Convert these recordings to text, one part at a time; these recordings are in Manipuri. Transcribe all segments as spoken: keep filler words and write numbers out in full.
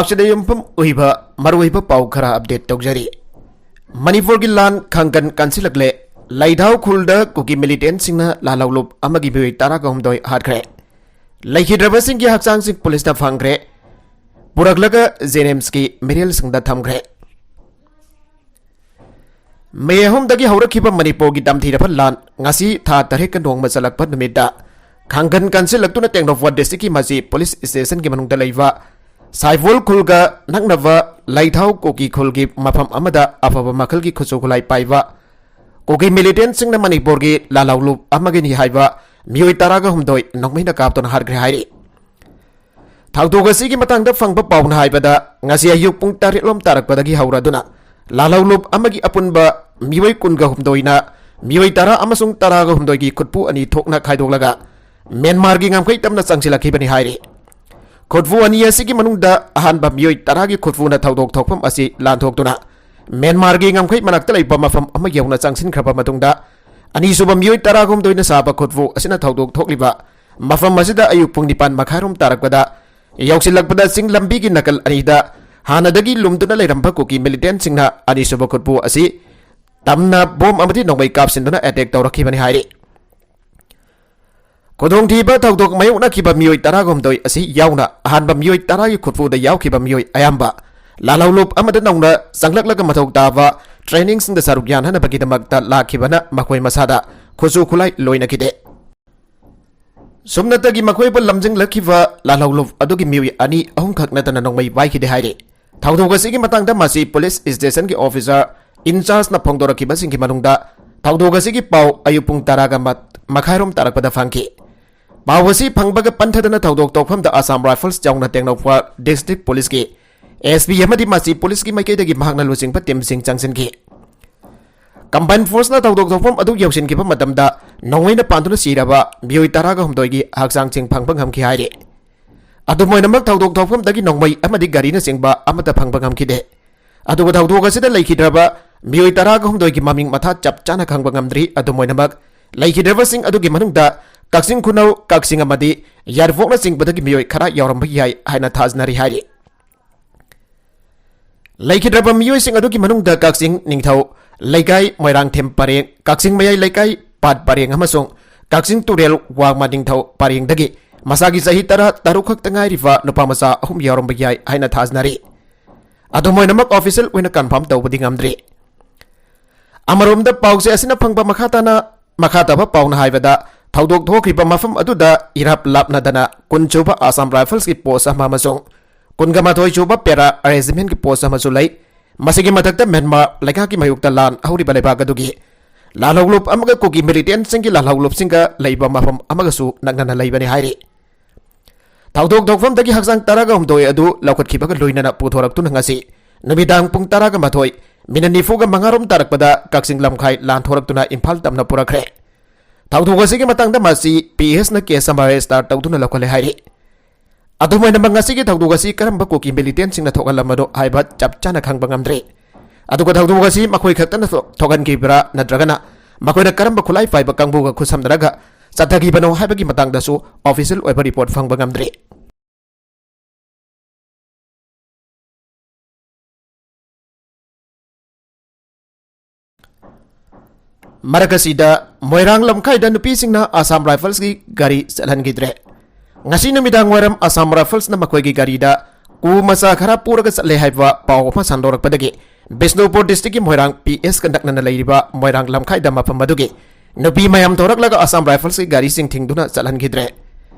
ꯑꯁꯤꯗ ꯌꯨꯝꯐꯝ ꯑꯣꯏꯕ ꯃꯔꯨꯑꯣꯏꯕ ꯄꯥꯎ ꯈꯔ ꯑꯞꯗꯦꯠ ꯇꯧꯖꯔꯤ꯫ ꯃꯅꯤꯄꯨꯔꯒꯤ ꯂꯥꯟ ꯈꯪꯒꯟ ꯀꯟꯁꯤꯜꯂꯛꯂꯦ꯫ ꯂꯩꯊꯥꯎ ꯈꯨꯜꯗ ꯀꯨꯀꯤ ꯃꯤꯂꯤꯇꯦꯟꯁꯤꯡꯅ ꯂꯥꯜꯍꯧꯂꯨꯞ ꯑꯃꯒꯤ ꯃꯤꯑꯣꯏ ꯇꯔꯥꯒ ꯍꯨꯝꯗꯣꯏ ꯍꯥꯠꯈ꯭ꯔꯦ꯫ ꯂꯩꯈꯤꯗ꯭ꯔꯕꯁꯤꯡꯒꯤ ꯍꯛꯆꯥꯡꯁꯤꯡ ꯄꯨꯂꯤꯁꯅ ꯐꯪꯈ꯭ꯔꯦ꯫ ꯄꯨꯔꯛꯂꯒ ꯖꯦꯅꯤꯝꯁꯀꯤ ꯃꯤꯔꯦꯜꯁꯤꯡꯗ ꯊꯝꯈ꯭ꯔꯦ꯫ ꯃꯦ ꯑꯍꯨꯝꯗꯒꯤ ꯍꯧꯔꯛꯈꯤꯕ ꯃꯅꯤꯄꯨꯔꯒꯤ ꯇꯝꯊꯤꯔꯕ ꯂꯥꯟ ꯉꯁꯤ ꯊꯥ ꯇꯔꯦꯠꯀ ꯅꯣꯡꯃ ꯆꯜꯂꯛꯄ ꯅꯨꯃꯤꯠꯇ ꯈꯥꯡꯒꯟ ꯀꯟꯁꯤꯜꯂꯛꯇꯨꯅ ꯇꯦꯡꯅꯧꯄꯜ ꯗꯤꯁꯇ꯭ꯔꯤꯛꯀꯤ ꯃꯁꯤ ꯄꯨꯂꯤꯁ ꯁ꯭ꯇꯦꯁꯟꯒꯤ ꯃꯅꯨꯡꯗ ꯂꯩꯕ ꯁꯥꯏꯕꯣꯜ ꯈꯨꯜꯒ ꯅꯛꯅꯕ ꯂꯩꯊꯥꯎ ꯀꯨꯀꯤ ꯈꯨꯜꯒꯤ ꯃꯐꯝ ꯑꯃꯗ ꯑꯐꯕ ꯃꯈꯜꯒꯤ ꯈꯨꯠꯁꯨ ꯈꯨꯠꯂꯥꯏ ꯄꯥꯏꯕ ꯀꯨꯀꯤ ꯃꯤꯂꯤꯇꯦꯟꯁꯤꯡꯅ ꯃꯅꯤꯄꯨꯔꯒꯤ ꯂꯥꯜꯍꯧꯂꯨꯞ ꯑꯃꯒꯤꯅꯤ ꯍꯥꯏꯕ ꯃꯤꯑꯣꯏ ꯇꯔꯥꯒ ꯍꯨꯝꯗꯣꯏ ꯅꯣꯡꯃꯩꯅ ꯀꯥꯞꯇꯨꯅ ꯍꯥꯠꯈ꯭ꯔꯦ ꯍꯥꯏꯔꯤ꯫ ꯊꯧꯗꯣꯛ ꯑꯁꯤꯒꯤ ꯃꯇꯥꯡꯗ ꯐꯪꯕ ꯄꯥꯎꯅ ꯍꯥꯏꯕꯗ, ꯉꯁꯤ ꯑꯌꯨꯛ ꯄꯨꯡ ꯇꯔꯦꯠ ꯂꯣꯝ ꯇꯥꯔꯛꯄꯗꯒꯤ ꯍꯧꯔꯗꯨꯅ ꯂꯥꯜꯍꯧꯂꯨꯞ ꯑꯃꯒꯤ ꯑꯄꯨꯟꯕ ꯃꯤꯑꯣꯏ ꯀꯨꯟꯒ ꯍꯨꯝꯗꯣꯏꯅ ꯃꯤꯑꯣꯏ ꯇꯔꯥ ꯑꯃꯁꯨꯡ ꯇꯔꯥꯒ ꯍꯨꯝꯗꯣꯏꯒꯤ ꯈꯨꯠꯄꯨ ꯑꯅꯤ ꯊꯣꯛꯅ ꯈꯥꯏꯗꯣꯛꯂꯒ ꯃ꯭ꯌꯥꯟꯃꯥꯔꯒꯤ ꯉꯝꯈꯩ ꯇꯝꯅ ꯆꯪꯁꯤꯜꯂꯛꯈꯤꯕꯅꯤ ꯍꯥꯏꯔꯤ꯫ ꯈꯨꯠꯄꯨ ꯑꯅꯤ ꯑꯁꯤꯒꯤ ꯃꯅꯨꯡꯗ ꯑꯍꯥꯟꯕ ꯃꯤꯑꯣꯏ ꯇꯔꯥꯒꯤ ꯈꯨꯠꯄꯨꯅ ꯊꯧꯗꯣꯛ ꯊꯣꯛꯐꯝ ꯑꯁꯤ ꯂꯥꯟꯊꯣꯛꯇꯨꯅ ꯃ꯭ꯌꯥꯟꯃꯥꯔꯒꯤ ꯉꯝꯈꯩ ꯃꯅꯥꯛꯇ ꯂꯩꯕ ꯃꯐꯝ ꯑꯃ ꯌꯧꯅ ꯆꯪꯁꯤꯟꯈ꯭ꯔꯕ ꯃꯇꯨꯡꯗ, ꯑꯅꯤꯁꯨꯕ ꯃꯤꯑꯣꯏ ꯇꯔꯥꯍꯨꯝꯗꯣꯏꯅ ꯁꯥꯕ ꯈꯨꯠꯄꯨ ꯑꯁꯤꯅ ꯊꯧꯗꯣꯛ ꯊꯣꯛꯂꯤꯕ ꯃꯐꯝ ꯑꯁꯤꯗ ꯑꯌꯨꯛ ꯄꯨꯡ ꯅꯤꯄꯥꯟ ꯃꯈꯥꯏꯔꯣꯝ ꯇꯥꯔꯛꯄꯗ ꯌꯧꯁꯤꯜꯂꯛꯄꯗ, ꯆꯤꯡ ꯂꯝꯕꯤꯒꯤ ꯅꯥꯀꯜ ꯑꯅꯤꯗ ꯍꯥꯟꯅꯗꯒꯤ ꯂꯨꯝꯗꯨꯅ ꯂꯩꯔꯝꯕ ꯀꯨꯀꯤ ꯃꯤꯂꯤꯇꯦꯟꯁꯤꯡꯅ ꯑꯅꯤꯁꯨꯕ ꯈꯨꯠꯄꯨ ꯑꯁꯤ ꯇꯝꯅ ꯕꯣꯝ ꯑꯃꯗꯤ ꯅꯣꯡꯃꯩ ꯀꯥꯞꯁꯤꯟꯗꯨꯅ ꯑꯦꯇꯦꯛ ꯇꯧꯔꯛꯈꯤꯕꯅꯤ ꯍꯥꯏꯔꯤ꯫ ꯈꯨꯗꯣꯡꯊꯤꯕ ꯊꯧꯗꯣꯛ ꯃꯥꯌꯣꯛꯅꯈꯤꯕ ꯃꯤꯑꯣꯏ ꯇꯔꯥꯍꯨꯝꯗꯣꯏ ꯑꯁꯤ ꯌꯥꯎꯅ ꯑꯍꯥꯟꯕ ꯃꯤꯑꯣꯏ ꯇꯔꯥꯒꯤ ꯈꯨꯠꯄꯨꯗ ꯌꯥꯎꯈꯤꯕ ꯃꯤꯑꯣꯏ ꯑꯌꯥꯝꯕ ꯂꯥꯜꯍꯧꯂꯨꯞ ꯑꯃꯗ ꯅꯧꯅ ꯆꯪꯂꯛꯂꯒ ꯃꯊꯧ ꯇꯥꯕ ꯇ꯭ꯔꯦꯅꯤꯡꯁꯤꯡꯗ ꯁꯔꯨꯛ ꯌꯥꯅꯅꯕꯒꯤꯗꯃꯛꯇ ꯂꯥꯛꯈꯤꯕꯅ ꯃꯈꯣꯏ ꯃꯁꯥꯗ ꯈꯨꯠꯁꯨ ꯈꯨꯠꯂꯥꯏ ꯂꯣꯏꯅꯈꯤꯗꯦ꯫ ꯁꯨꯞꯅꯇꯒꯤ ꯃꯈꯣꯏꯕꯨ ꯂꯝꯖꯤꯡꯂꯛꯈꯤꯕ ꯂꯥꯜꯍꯧꯂꯨꯞ ꯑꯗꯨꯒꯤ ꯃꯤꯑꯣꯏ ꯑꯅꯤ ꯑꯍꯨꯝꯈꯛ ꯅꯠꯇꯅ ꯅꯣꯡꯃꯩ ꯋꯥꯏꯈꯤꯗꯦ ꯍꯥꯏꯔꯤ꯫ ꯊꯧꯗꯣꯛ ꯑꯁꯤꯒꯤ ꯃꯇꯥꯡꯗ ꯃꯁꯤ ꯄꯨꯂꯤꯁ ꯁ꯭ꯇꯦꯁꯟꯒꯤ ꯑꯣꯐꯤꯁꯥꯔ ꯏꯟꯆꯥꯔꯖꯅ ꯐꯣꯡꯗꯣꯔꯛꯈꯤꯕꯁꯤꯡꯒꯤ ꯃꯅꯨꯡꯗ ꯊꯧꯗꯣꯛ ꯑꯁꯤꯒꯤ ꯄꯥꯎ ꯑꯌꯨꯛ ꯄꯨꯡ ꯇꯔꯥꯒ ꯃꯈꯥꯏꯔꯣꯝ ꯇꯥꯔꯛꯄꯗ ꯐꯪꯈꯤ꯫ ꯄꯥꯎ ꯑꯁꯤ ꯐꯪꯕꯒ ꯄꯟꯊꯗꯅ ꯊꯧꯗꯣꯛ ꯇꯧꯐꯝꯗ ꯑꯁꯥꯝ ꯔꯥꯏꯐꯜꯁ ꯌꯥꯎꯅ ꯇꯦꯡꯅꯧꯄꯜ ꯗꯤꯁꯇ꯭ꯔꯤꯛ ꯄꯨꯂꯤꯁꯀꯤ ꯑꯦꯁ ꯄꯤ ꯑꯃꯗꯤ ꯃꯁꯤ ꯄꯨꯂꯤꯁꯀꯤ ꯃꯥꯏꯀꯩꯗꯒꯤ ꯃꯍꯥꯛꯅ ꯂꯨꯆꯤꯡꯕ ꯇꯤꯝꯁꯤꯡ ꯆꯪꯁꯤꯟꯈꯤ꯫ ꯀꯝꯕꯥꯏꯟ ꯐꯣꯔꯁꯅ ꯊꯧꯗꯣꯛ ꯊꯣꯛꯐꯝ ꯑꯗꯨ ꯌꯧꯁꯤꯟꯈꯤꯕ ꯃꯇꯝꯗ ꯅꯣꯡꯃꯩꯅ ꯄꯥꯟꯗꯨꯅ ꯁꯤꯔꯕ ꯃꯤꯑꯣꯏ ꯇꯔꯥꯒ ꯍꯨꯝꯗꯣꯏꯒꯤ ꯍꯛꯆꯥꯡꯁꯤꯡ ꯐꯪꯕ ꯉꯝꯈꯤ ꯍꯥꯏꯔꯤ꯫ ꯑꯗꯨꯝ ꯑꯣꯏꯅꯃꯛ, ꯊꯧꯗꯣꯛ ꯊꯣꯛꯐꯝꯗꯒꯤ ꯅꯣꯡꯃꯩ ꯑꯃꯗꯤ ꯒꯥꯔꯤꯅꯆꯤꯡꯕ ꯑꯃꯠꯇ ꯐꯪꯕ ꯉꯝꯈꯤꯗꯦ꯫ ꯑꯗꯨꯒ ꯊꯧꯗꯣꯛ ꯑꯁꯤꯗ ꯂꯩꯈꯤꯗ꯭ꯔꯕ ꯃꯤꯑꯣꯏ ꯇꯔꯥꯒ ꯍꯨꯝꯗꯣꯏꯒꯤ ꯃꯃꯤꯡ ꯃꯊꯥ ꯆꯞ ꯆꯥꯅ ꯈꯪꯕ ꯉꯝꯗ꯭ꯔꯤ꯫ ꯑꯗꯨꯝ ꯑꯣꯏꯅꯃꯛ, ꯂꯩꯈꯤꯗ꯭ꯔꯕꯁꯤꯡ ꯑꯗꯨꯒꯤ ꯃꯅꯨꯡꯗ ꯀꯛꯆꯤꯡ ꯈꯨꯅꯧ, ꯀꯛꯆꯤꯡ ꯑꯃꯗꯤ ꯌꯥꯏꯔꯤꯄꯣꯛꯅꯆꯤꯡꯕꯗꯒꯤ ꯃꯤꯑꯣꯏ ꯈꯔ ꯌꯥꯎꯔꯝꯕ ꯌꯥꯏ ꯍꯥꯏꯅ ꯊꯥꯖꯅꯔꯤ ꯍꯥꯏꯔꯤ꯫ ꯂꯩꯈꯤꯗ꯭ꯔꯕ ꯃꯤꯑꯣꯏꯁꯤꯡ ꯑꯗꯨꯒꯤ ꯃꯅꯨꯡꯗ ꯀꯛꯆꯤꯡ ꯅꯤꯡꯊꯧ ꯂꯩꯀꯥꯏ ꯃꯣꯏꯔꯥꯡꯊꯦꯝ ꯄꯔꯦꯡ, ꯀꯛꯆꯤꯡ ꯃꯌꯥꯏ ꯂꯩꯀꯥꯏ ꯄꯥꯠ ꯄꯔꯦꯡ ꯑꯃꯁꯨꯡ ꯀꯛꯆꯤꯡ ꯇꯨꯔꯦꯜ ꯋꯥꯡꯃ ꯅꯤꯡꯊꯧ ꯄꯔꯦꯡꯗꯒꯤ ꯃꯁꯥꯒꯤ ꯆꯍꯤ ꯇꯔꯥ ꯇꯔꯨꯛ ꯈꯛꯇ ꯉꯥꯏꯔꯤꯕ ꯅꯨꯄꯥ ꯃꯆꯥ ꯑꯍꯨꯝ ꯌꯥꯎꯔꯝꯕ ꯌꯥꯏ ꯍꯥꯏꯅ ꯊꯥꯖꯅꯔꯤ꯫ ꯑꯗꯨꯝ ꯑꯣꯏꯅꯃꯛ, official ꯑꯣꯏꯅ confirm ꯇꯧꯕꯗꯤ ꯉꯝꯗ꯭ꯔꯤ꯫ ꯑꯃꯔꯣꯝꯗ, ꯄꯥꯎꯆꯦ ꯑꯁꯤꯅ ꯐꯪꯕ ꯃꯈꯥ ꯇꯥꯅ, ꯃꯈꯥ ꯇꯥꯕ ꯄꯥꯎꯅ ꯍꯥꯏꯕꯗ, ꯊꯧꯗꯣꯛ ꯊꯣꯛꯈ꯭ꯔꯤꯕ ꯃꯐꯝ ꯑꯗꯨꯗ ꯏꯔꯥꯞ ꯂꯥꯞꯅꯗꯅ ꯀꯨꯟ ꯁꯨꯕ Assam Riflesꯀꯤ post ꯑꯃ ꯑꯃꯁꯨꯡ ꯀꯨꯟꯒ ꯃꯥꯊꯣꯏ ꯁꯨꯕ Para Regimentꯀꯤ post ꯑꯃꯁꯨ ꯂꯩ꯫ ꯃꯁꯤꯒꯤ ꯃꯊꯛꯇ, ꯃ꯭ꯌꯥꯟꯃꯥꯔ ꯂꯩꯉꯥꯛꯀꯤ ꯃꯥꯌꯣꯛꯇ ꯂꯥꯟ ꯍꯧꯔꯤꯕ ꯂꯩꯕꯥꯛ ꯑꯗꯨꯒꯤ ꯂꯥꯜꯍꯧꯂꯨꯞ ꯑꯃꯒ ꯀꯨꯀꯤ militantꯁꯤꯡꯒꯤ ꯂꯥꯜꯍꯧꯂꯨꯞꯁꯤꯡꯒ ꯂꯩꯕ ꯃꯐꯝ ꯑꯃꯒꯁꯨ ꯅꯛꯅꯅ ꯂꯩꯕꯅꯤ ꯍꯥꯏꯔꯤ꯫ ꯊꯧꯗꯣꯛ ꯊꯣꯛꯐꯝꯗꯒꯤ ꯍꯛꯆꯥꯡ ꯇꯔꯥꯒ ꯍꯨꯝꯗꯣꯏ ꯑꯗꯨ ꯂꯧꯈꯠꯈꯤꯕꯒ ꯂꯣꯏꯅꯅ ꯄꯨꯊꯣꯔꯛꯇꯨꯅ ꯉꯁꯤ ꯅꯨꯃꯤꯗꯥꯡ ꯄꯨꯡ ꯇꯔꯥꯒ ꯃꯥꯊꯣꯏ minute ꯅꯤꯐꯨꯒ ꯃꯉꯥ ꯔꯣꯝ ꯇꯥꯔꯛꯄꯗ ꯀꯛꯆꯤꯡ ꯂꯝꯈꯥꯏ ꯂꯥꯟꯊꯣꯔꯛꯇꯨꯅ ꯏꯝꯐꯥꯜ ꯇꯝꯅ ꯄꯨꯔꯛꯈ꯭ꯔꯦ꯫ ꯊꯧꯗꯣꯛ ꯑꯁꯤꯒꯤ ꯃꯇꯥꯡꯗ ꯃꯁꯤ P S ꯅ case ꯑꯃ register ꯇꯧꯗꯨꯅ ꯂꯧꯈꯠꯂꯦ ꯍꯥꯏꯔꯤ꯫ ꯑꯗꯨꯝ ꯑꯣꯏꯅꯃꯛ, ꯉꯁꯤꯒꯤ ꯊꯧꯗꯣꯛ ꯑꯁꯤ ꯀꯔꯝꯕ ꯀꯨꯀꯤ militantꯁꯤꯡꯅ ꯊꯣꯛꯍꯜꯂꯝꯕꯅꯣ ꯍꯥꯏꯕ ꯆꯞ ꯆꯥꯅ ꯈꯪꯕ ꯉꯝꯗ꯭ꯔꯤ꯫ ꯑꯗꯨꯒ ꯊꯧꯗꯣꯛ ꯑꯁꯤ ꯃꯈꯣꯏ ꯈꯛꯇꯅ ꯊꯣꯛ-, ꯊꯣꯛꯍꯟꯈꯤꯕ꯭ꯔꯥ ꯅꯠꯇ꯭ꯔꯒꯅ ꯃꯈꯣꯏꯅ ꯀꯔꯝꯕ ꯈꯨꯠꯂꯥꯏ ꯄꯥꯏꯕ ꯀꯥꯡꯕꯨꯒ ꯈꯨꯠꯁꯝꯅꯔꯒ ꯆꯠꯊꯈꯤꯕꯅꯣ ꯍꯥꯏꯕꯒꯤ ꯃꯇꯥꯡꯗꯁꯨ official ꯑꯣꯏꯕ report ꯐꯪꯕ ꯉꯝꯗ꯭ꯔꯤ꯫ ꯃꯔꯛ ꯑꯁꯤꯗ, ꯃꯣꯏꯔꯥꯡ ꯂꯝꯈꯥꯏꯗ ꯅꯨꯄꯤꯁꯤꯡꯅ Assam Riflesꯀꯤ ꯒꯥꯔꯤ ꯆꯠꯍꯟꯈꯤꯗ꯭ꯔꯦ꯫ ꯉꯁꯤ ꯅꯨꯃꯤꯗꯥꯡ ꯋꯥꯏꯔꯝ Assam Riflesꯅ ꯃꯈꯣꯏꯒꯤ ꯒꯥꯔꯤꯗ ꯀꯨ ꯃꯆꯥ ꯈꯔ ꯄꯨꯔꯒ ꯆꯠꯂꯦ ꯍꯥꯏꯕ ꯄꯥꯎ ꯑꯃ ꯁꯟꯗꯣꯔꯛꯄꯗꯒꯤ ꯕꯤꯁꯅꯨꯄꯨꯔ districtꯀꯤ ꯃꯣꯏꯔꯥꯡ P Sꯀ ꯅꯛꯅꯅ ꯂꯩꯔꯤꯕ ꯃꯣꯏꯔꯥꯡ ꯂꯝꯈꯥꯏꯗ ꯃꯐꯝ ꯑꯗꯨꯒꯤ ꯅꯨꯄꯤ ꯃꯌꯥꯝ ꯊꯣꯔꯛꯂꯒ Assam Riflesꯀꯤ ꯒꯥꯔꯤꯁꯤꯡ ꯊꯤꯡꯗꯨꯅ ꯆꯠꯍꯟꯈꯤꯗ꯭ꯔꯦ꯫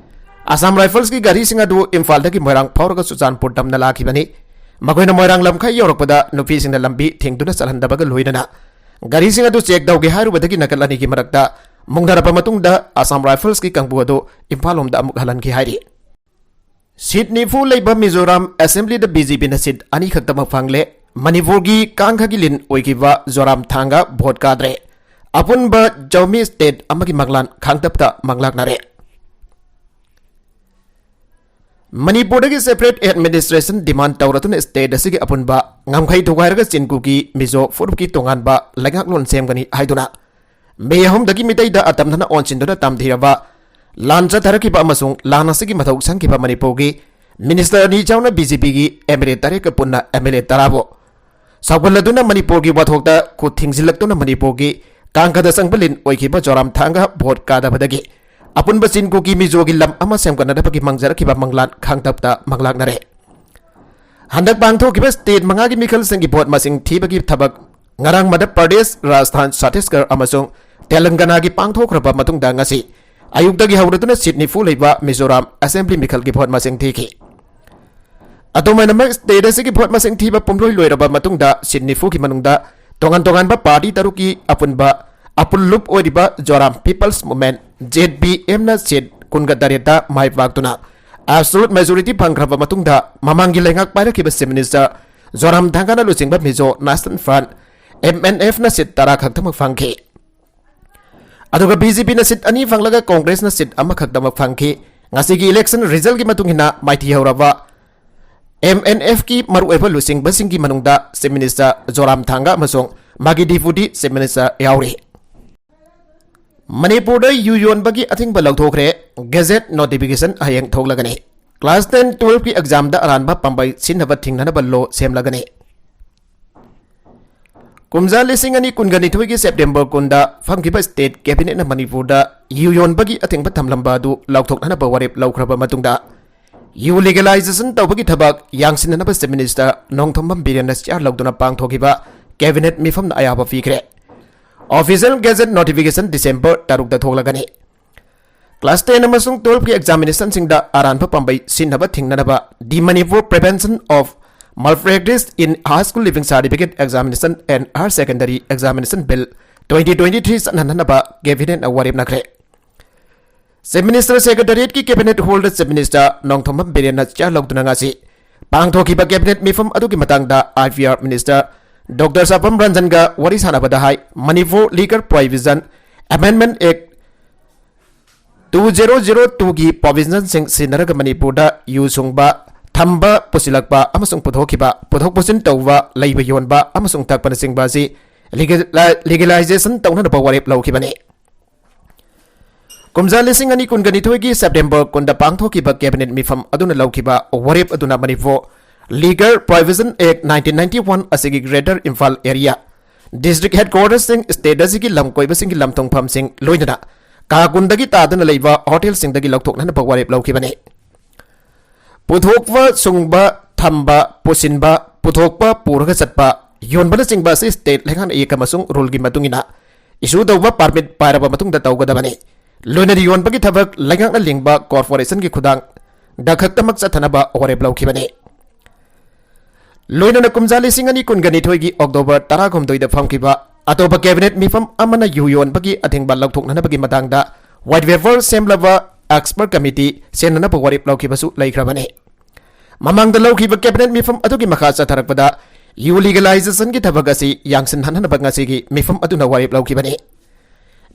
Assam Riflesꯀꯤ ꯒꯥꯔꯤꯁꯤꯡ ꯑꯗꯨ ꯏꯝꯐꯥꯜꯗꯒꯤ ꯃꯣꯏꯔꯥꯡ ꯐꯥꯎꯔꯒ ꯆꯨꯔꯆꯥꯟꯄꯨꯔ ꯇꯝꯅ ꯂꯥꯛꯈꯤꯕꯅꯤ꯫ ꯃꯈꯣꯏꯅ ꯃꯣꯏꯔꯥꯡ ꯂꯝꯈꯥꯏ ꯌꯧꯔꯛꯄꯗ ꯅꯨꯄꯤꯁꯤꯡꯅ ꯂꯝꯕꯤ ꯊꯤꯡꯗꯨꯅ ꯆꯠꯍꯟꯗꯕꯒ ꯂꯣꯏꯅꯅ ꯒꯥꯔꯤꯁꯤꯡ ꯑꯗꯨ check ꯇꯧꯒꯦ ꯍꯥꯏꯔꯨꯕꯗꯒꯤ ꯅꯥꯀꯜ ꯑꯅꯤꯒꯤ ꯃꯔꯛꯇ ꯃꯨꯛꯅꯔꯕ ꯃꯇꯨꯡꯗ Assam Riflesꯀꯤ ꯀꯥꯡꯕꯨ ꯑꯗꯨ ꯏꯝꯐꯥꯜ ꯂꯣꯝꯗ ꯑꯃꯨꯛ ꯍꯜꯍꯟꯈꯤ ꯍꯥꯏꯔꯤ꯫ Seat ꯅꯤꯐꯨ ꯂꯩꯕ ꯃꯤꯖꯣꯔꯥꯝ Assemblyꯗ BJPꯅ seat ꯑꯅꯤꯈꯛꯇꯃꯛ ꯐꯪꯂꯦ꯫ ꯃꯅꯤꯄꯨꯔꯒꯤ ꯀꯥꯡꯈꯒꯤ ꯂꯤꯟ ꯑꯣꯏꯈꯤꯕ ꯖꯣꯔꯥꯝ ꯊꯥꯡꯒ vote ꯀꯥꯗ꯭ꯔꯦ꯫ ꯑꯄꯨꯟꯕ ꯖꯧꯃꯤ state ꯑꯃꯒꯤ ꯃꯪꯂꯥꯟ ꯈꯥꯡꯇꯞꯇ ꯃꯪꯂꯥꯛꯅꯔꯦ꯫ ꯃꯅꯤꯄꯨꯔꯗꯒꯤ separate administration demand ꯇꯧꯔꯗꯨꯅ state ꯑꯁꯤꯒꯤ ꯑꯄꯨꯟꯕ ꯉꯝꯈꯩ ꯊꯨꯒꯥꯏꯔꯒ ꯆꯤꯟ ꯀꯨꯀꯤ ꯃꯤꯖꯣ ꯐꯨꯔꯨꯞꯀꯤ ꯇꯣꯉꯥꯟꯕ ꯂꯩꯉꯥꯛꯂꯣꯟ ꯁꯦꯝꯒꯅꯤ ꯍꯥꯏꯗꯨꯅ ꯃꯦ ꯑꯍꯨꯝꯗꯒꯤ ꯃꯤꯇꯩꯗ ꯑꯇꯝꯅꯅ ꯑꯣꯟꯁꯤꯟꯗꯨꯅ ꯇꯝꯊꯤꯔꯕ ꯂꯥꯟ ꯆꯠꯊꯔꯛꯈꯤꯕ ꯑꯃꯁꯨꯡ ꯂꯥꯟ ꯑꯁꯤꯒꯤ ꯃꯊꯧ ꯁꯪꯈꯤꯕ ꯃꯅꯤꯄꯨꯔꯒꯤ minister ꯑꯅꯤ ꯌꯥꯎꯅ BJPꯒꯤ MLA ꯇꯔꯦꯠꯀ ꯄꯨꯟꯅ MLA ꯇꯔꯥꯕꯨ ꯁꯥꯎꯒꯠꯂꯗꯨꯅ ꯃꯅꯤꯄꯨꯔꯒꯤ ꯋꯥꯊꯣꯛꯇ ꯈꯨꯠ ꯊꯤꯡꯖꯤꯜꯂꯛꯇꯨꯅ ꯃꯅꯤꯄꯨꯔꯒꯤ ꯀꯥꯡꯈꯗ ꯆꯪꯕ ꯂꯤꯟ ꯑꯣꯏꯈꯤꯕ ꯖꯣꯔꯥꯝ ꯊꯥꯡꯒ ꯚꯣꯠ ꯀꯥꯗꯕꯗꯒꯤ ꯑꯄꯨꯟꯕ ꯆꯤꯟ ꯀꯨꯀꯤ ꯃꯤꯖꯣꯒꯤ ꯂꯝ ꯑꯃ ꯁꯦꯝꯒꯠꯅꯅꯕꯒꯤ ꯃꯪꯖꯔꯛꯈꯤꯕ ꯃꯪꯂꯥꯟ ꯈꯥꯡꯇꯞꯇ ꯃꯪꯂꯥꯛꯅꯔꯦ꯫ ꯍꯟꯗꯛ ꯄꯥꯡꯊꯣꯛꯈꯤꯕ ꯁ꯭ꯇꯦꯠ ꯃꯉꯥꯒꯤ ꯃꯤꯈꯜꯁꯤꯡꯒꯤ ꯚꯣꯠ ꯃꯁꯤꯡ ꯊꯤꯕꯒꯤ ꯊꯕꯛ ꯉꯔꯥꯡ ꯃꯙ꯭ꯌ ꯄ꯭ꯔꯗꯦꯁ, ꯔꯥꯖꯁꯊꯥꯟ, ꯆꯇꯤꯁꯒꯔ ꯑꯃꯁꯨꯡ ꯇꯦꯂꯪꯒꯅꯥꯒꯤ ꯄꯥꯡꯊꯣꯛꯈ꯭ꯔꯕ ꯃꯇꯨꯡꯗ ꯉꯁꯤ ꯑꯌꯨꯛꯇꯒꯤ ꯍꯧꯔꯗꯨꯅ ꯁꯤꯠ ꯅꯤꯐꯨ ꯂꯩꯕ ꯃꯤꯖꯣꯔꯥꯝ ꯑꯦꯁꯦꯝꯕ꯭ꯂꯤ ꯃꯤꯈꯜꯒꯤ ꯚꯣꯠ ꯃꯁꯤꯡ ꯊꯤꯈꯤ꯫ ꯑꯗꯨꯃꯥꯏꯅꯃꯛ ꯁ꯭ꯇꯦꯠ ꯑꯁꯤꯒꯤ ꯚꯣꯠ ꯃꯁꯤꯡ ꯊꯤꯕ ꯄꯨꯝꯂꯣꯏ ꯂꯣꯏꯔꯕ ꯃꯇꯨꯡꯗ ꯁꯤꯠ ꯅꯤꯐꯨꯒꯤ ꯃꯅꯨꯡꯗ ꯇꯣꯉꯥꯟ ꯇꯣꯉꯥꯟꯕ ꯄꯥꯔꯇꯤ ꯇꯔꯨꯛꯀꯤ ꯑꯄꯨꯟꯕ ꯑꯄꯨꯜꯂꯨꯞ ꯑꯣꯏꯔꯤꯕ ꯖꯣꯔꯥꯝ ꯄꯤꯄꯜꯁ ꯃꯨꯚꯃꯦꯟꯠ, ꯖꯦꯗ ꯄꯤ ꯑꯦꯝꯅ ꯁꯤꯠ ꯀꯨꯟꯒ ꯇꯔꯦꯠꯇ ꯃꯥꯏ ꯄꯥꯛꯇꯨꯅ ꯑꯦꯕꯁꯣꯂꯨꯠ ꯃꯦꯖꯣꯔꯤꯇꯤ ꯐꯪꯈ꯭ꯔꯕ ꯃꯇꯨꯡꯗ ꯃꯃꯥꯡꯒꯤ ꯂꯩꯉꯥꯛ ꯄꯥꯏꯔꯛꯈꯤꯕ ꯆꯤꯐ ꯃꯤꯅꯤꯁꯇꯔ ꯖꯣꯔꯥꯝ ꯊꯥꯡꯒꯥꯅ ꯂꯨꯆꯤꯡꯕ Mizo national front, M N ꯑꯦꯐꯅ ꯁꯤꯠ ꯇꯔꯥ ꯈꯛꯇꯃꯛ ꯐꯪꯈꯤ꯫ ꯑꯗꯨꯒ ꯕꯤ ꯖꯦ ꯄꯤꯅ ꯁꯤꯠ ꯑꯅꯤ ꯐꯪꯂꯒ ꯀꯣꯡꯒ꯭ꯔꯦꯁꯅ ꯁꯤꯠ ꯑꯃꯈꯛꯇꯃꯛ ꯐꯪꯈꯤ꯫ ꯉꯁꯤꯒꯤ ꯏꯂꯦꯛꯁꯟ ꯔꯤꯖꯜꯒꯤ ꯃꯇꯨꯡ ꯏꯟꯅ ꯃꯥꯏꯊꯤ ꯍꯧꯔꯕ ꯑꯦꯝ ꯑꯦꯟ ꯑꯦꯐꯀꯤ ꯃꯔꯨꯑꯣꯏꯕ ꯂꯨꯆꯤꯡꯕꯁꯤꯡꯒꯤ ꯃꯅꯨꯡꯗ ꯆꯤꯐ ꯃꯤꯅꯤꯁꯇꯔ ꯖꯣꯔꯥꯝ ꯊꯥꯡꯒꯥ ꯑꯃꯁꯨꯡ ꯃꯥꯒꯤ ꯗꯤꯄꯨꯇꯤ ꯆꯤꯐ ꯃꯤꯅꯤꯁꯇꯔ ꯌꯥꯎꯔꯤ꯫ ꯃꯅꯤꯄꯨꯔꯗ ꯌꯨ ꯌꯣꯟꯕꯒꯤ ꯑꯊꯤꯡꯕ ꯂꯧꯊꯣꯛꯈ꯭ꯔꯦ꯫ ꯒꯦꯖꯦꯠ ꯅꯣꯇꯤꯐꯤꯀꯦꯁꯟ ꯍꯌꯦꯡ ꯊꯣꯛꯂꯒꯅꯤ꯫ ꯀ꯭ꯂꯥꯁ ꯇꯦꯟ, ꯇꯨꯋꯦꯜꯐꯀꯤ ꯑꯦꯛꯖꯥꯝꯗ ꯑꯔꯥꯟꯕ ꯄꯥꯝꯕꯩ ꯁꯤꯖꯤꯟꯅꯕ ꯊꯤꯡꯅꯅꯕ ꯂꯣ ꯁꯦꯝꯂꯒꯅꯤ꯫ ꯀꯨꯝꯖꯥ ꯂꯤꯁꯤꯡ ꯑꯅꯤ ꯀꯨꯟꯒ ꯅꯤꯊꯣꯏꯒꯤ ꯁꯦꯞꯇꯦꯝꯕꯔ ꯀꯨꯟꯗ ꯐꯝꯈꯤꯕ ꯁ꯭ꯇꯦꯠ ꯀꯦꯕꯤꯅꯦꯠꯅ ꯃꯅꯤꯄꯨꯔꯗ ꯌꯨ ꯌꯣꯟꯕꯒꯤ ꯑꯊꯤꯡꯕ ꯊꯝꯂꯝꯕ ꯑꯗꯨ ꯂꯧꯊꯣꯛꯅꯅꯕ ꯋꯥꯔꯦꯞ ꯂꯧꯈ꯭ꯔꯕ ꯃꯇꯨꯡꯗ, ꯌꯨ ꯂꯤꯒꯦꯂꯥꯏꯖꯦꯁꯟ ꯇꯧꯕꯒꯤ ꯊꯕꯛ ꯌꯥꯡꯁꯤꯟꯅꯅꯕ ꯆꯤꯐ ꯃꯤꯅꯤꯁꯇꯔ ꯅꯣꯡꯊꯣꯝꯕꯝ ꯕꯤꯔꯦꯟꯅ ꯆꯤꯌꯥꯔ ꯂꯧꯗꯨꯅ ꯄꯥꯡꯊꯣꯛꯈꯤꯕ ꯀꯦꯕꯤꯅꯦꯠ ꯃꯤꯐꯝꯅ ꯑꯌꯥꯕ ꯄꯤꯈ꯭ꯔꯦ꯫ ꯑꯣꯐꯤꯁꯤꯌꯦꯜ ꯒꯦꯖꯦꯠ ꯅꯣꯇꯤꯐꯤꯀꯦꯁꯟ ꯗꯤꯁꯦꯝꯕꯔ ꯇꯔꯨꯛꯇ ꯊꯣꯛꯂꯒꯅꯤ꯫ ꯀ꯭ꯂꯥꯁ ꯇꯦꯟ ꯑꯃꯁꯨꯡ ꯇꯨꯋꯦꯜꯐꯀꯤ ꯑꯦꯛꯖꯥꯃꯤꯅꯦꯁꯟꯁꯤꯡꯗ ꯑꯔꯥꯟꯕ ꯄꯥꯝꯕꯩ ꯁꯤꯖꯤꯟꯅꯕ ꯊꯤꯡꯅꯅꯕ The Manipur Prevention of Malpractice in High School Leaving Certificate Examination and Higher Secondary Examination Bill twenty twenty-three ꯆꯠꯅꯍꯟꯅꯕ ꯀꯦꯕꯤꯅꯦꯠꯅ ꯋꯥꯔꯦꯞꯅꯈ꯭ꯔꯦ꯫ ꯆꯤꯐ ꯃꯤꯅꯤꯁꯇꯔ ꯁꯦꯀ꯭ꯔꯦꯇꯔꯤꯌꯦꯠꯀꯤ cabinet hall chief minister Nongthombam ꯕꯤꯔꯦꯟꯅ ꯆꯤꯌꯥꯔ ꯂꯧꯗꯨꯅ ꯉꯁꯤ ꯄꯥꯡꯊꯣꯛꯈꯤꯕ ꯀꯦꯕꯤꯅꯦꯠ ꯃꯤꯐꯝ ꯑꯗꯨꯒꯤ ꯃꯇꯥꯡꯗ I P R minister doctor Sapam ꯔꯟꯖꯟꯒ ꯋꯥꯔꯤ ꯁꯥꯟꯅꯕꯗ ꯍꯥꯏ, Manipur liquor prohibition amendment act two zero zero ꯇꯨꯒꯤ ꯄ꯭ꯔꯣꯚꯤꯖꯟꯁꯤꯡ ꯁꯤꯖꯤꯟꯅꯔꯒ ꯃꯅꯤꯄꯨꯔꯗ ꯌꯨ ꯁꯨꯡꯕ, ꯊꯝꯕ, ꯄꯨꯁꯤꯜꯂꯛꯄ ꯑꯃꯁꯨꯡ ꯄꯨꯊꯣꯛꯈꯤꯕ, ꯄꯨꯊꯣꯛ ꯄꯨꯁꯤꯟ ꯇꯧꯕ, ꯂꯩꯕ ꯌꯣꯟꯕ ꯑꯃꯁꯨꯡ ꯊꯛꯄꯅꯆꯤꯡꯕ ꯑꯁꯤ ꯂꯤꯒꯦꯂꯥꯏ-, ꯂꯤꯒꯦꯂꯥꯏꯖꯦꯁꯟ ꯇꯧꯅꯅꯕ ꯋꯥꯔꯦꯞ ꯂꯧꯈꯤꯕꯅꯤ꯫ ꯀꯨꯝꯖꯥ ꯂꯤꯁꯤꯡ ꯑꯅꯤ ꯀꯨꯟꯒ ꯅꯤꯊꯣꯏꯒꯤ ꯁꯦꯞꯇꯦꯝꯕꯔ ꯀꯨꯟꯗ ꯄꯥꯡꯊꯣꯛꯈꯤꯕ ꯀꯦꯕꯤꯅꯦꯠ ꯃꯤꯐꯝ ꯑꯗꯨꯅ ꯂꯧꯈꯤꯕ ꯋꯥꯔꯦꯞ ꯑꯗꯨꯅ Manipur Liquor Prohibition Act nineteen ninety one ꯑꯁꯤꯒꯤ Greater Imphal Area, District Headquarters ꯁꯤꯡ, state ꯑꯁꯤꯒꯤ ꯂꯝ ꯀꯣꯏꯕꯁꯤꯡꯒꯤ ꯂꯝ ꯊꯨꯡꯐꯝꯁꯤꯡ, ꯂꯣꯏꯅꯅ ꯀꯥ ꯀꯨꯟꯗꯒꯤ ꯇꯥꯗꯅ ꯂꯩꯕ ꯍꯣꯇꯦꯜꯁꯤꯡꯗꯒꯤ ꯂꯧꯊꯣꯛꯅꯅꯕ ꯋꯥꯔꯦꯞ ꯂꯧꯈꯤꯕꯅꯤ꯫ ꯄꯨꯊꯣꯛꯄ, ꯁꯨꯡꯕ, ꯊꯝꯕ, ꯄꯨꯁꯤꯟꯕ, ꯄꯨꯊꯣꯛꯄ, ꯄꯨꯔꯒ ꯆꯠꯄ, ꯌꯣꯟꯕꯅꯆꯤꯡꯕ ꯑꯁꯤ state ꯂꯩꯉꯥꯛꯅ Act ꯑꯃꯁꯨꯡ rule ꯒꯤ ꯃꯇꯨꯡ ꯏꯟꯅ issue ꯇꯧꯕ permit ꯄꯥꯏꯔꯕ ꯃꯇꯨꯡꯗ ꯇꯧꯒꯗꯕꯅꯤ꯫ ꯂꯣꯏꯅꯅ ꯌꯣꯟꯕꯒꯤ ꯊꯕꯛ ꯂꯩꯉꯥꯛꯅ ꯂꯤꯡꯕ corporation ꯒꯤ ꯈꯨꯗꯥꯡꯗ ꯈꯛꯇꯃꯛ ꯆꯠꯊꯅꯕ ꯋꯥꯔꯦꯞ ꯂꯧꯈꯤꯕꯅꯤ꯫ ꯂꯣꯏꯅꯅ ꯀꯨꯝꯖꯥ ꯂꯤꯁꯤꯡ ꯑꯅꯤ ꯀꯨꯟꯒ ꯅꯤꯊꯣꯏꯒꯤ October ꯇꯔꯥꯍꯨꯝꯗꯣꯏꯗ ꯐꯝꯈꯤꯕ ꯑꯇꯣꯞꯄ cabinet ꯃꯤꯐꯝ ꯑꯃꯅ ꯌꯨ ꯌꯣꯟꯕꯒꯤ ꯑꯊꯤꯡꯕ ꯂꯧꯊꯣꯛꯅꯅꯕꯒꯤ ꯃꯇꯥꯡꯗ white paper ꯁꯦꯝꯂꯕ expert committee ꯁꯦꯝꯅꯅꯕ ꯋꯥꯔꯦꯞ ꯂꯧꯈꯤꯕꯁꯨ ꯂꯩꯈ꯭ꯔꯕꯅꯤ꯫ ꯃꯃꯥꯡꯗ ꯂꯧꯈꯤꯕ cabinet ꯃꯤꯐꯝ ꯑꯗꯨꯒꯤ ꯃꯈꯥ ꯆꯠꯊꯔꯛꯄꯗ ꯌꯨ legalization ꯒꯤ ꯊꯕꯛ ꯑꯁꯤ ꯌꯥꯡꯁꯤꯟꯍꯟꯅꯅꯕ ꯉꯁꯤꯒꯤ ꯃꯤꯐꯝ ꯑꯗꯨꯅ ꯋꯥꯔꯦꯞ ꯂꯧꯈꯤꯕꯅꯤ꯫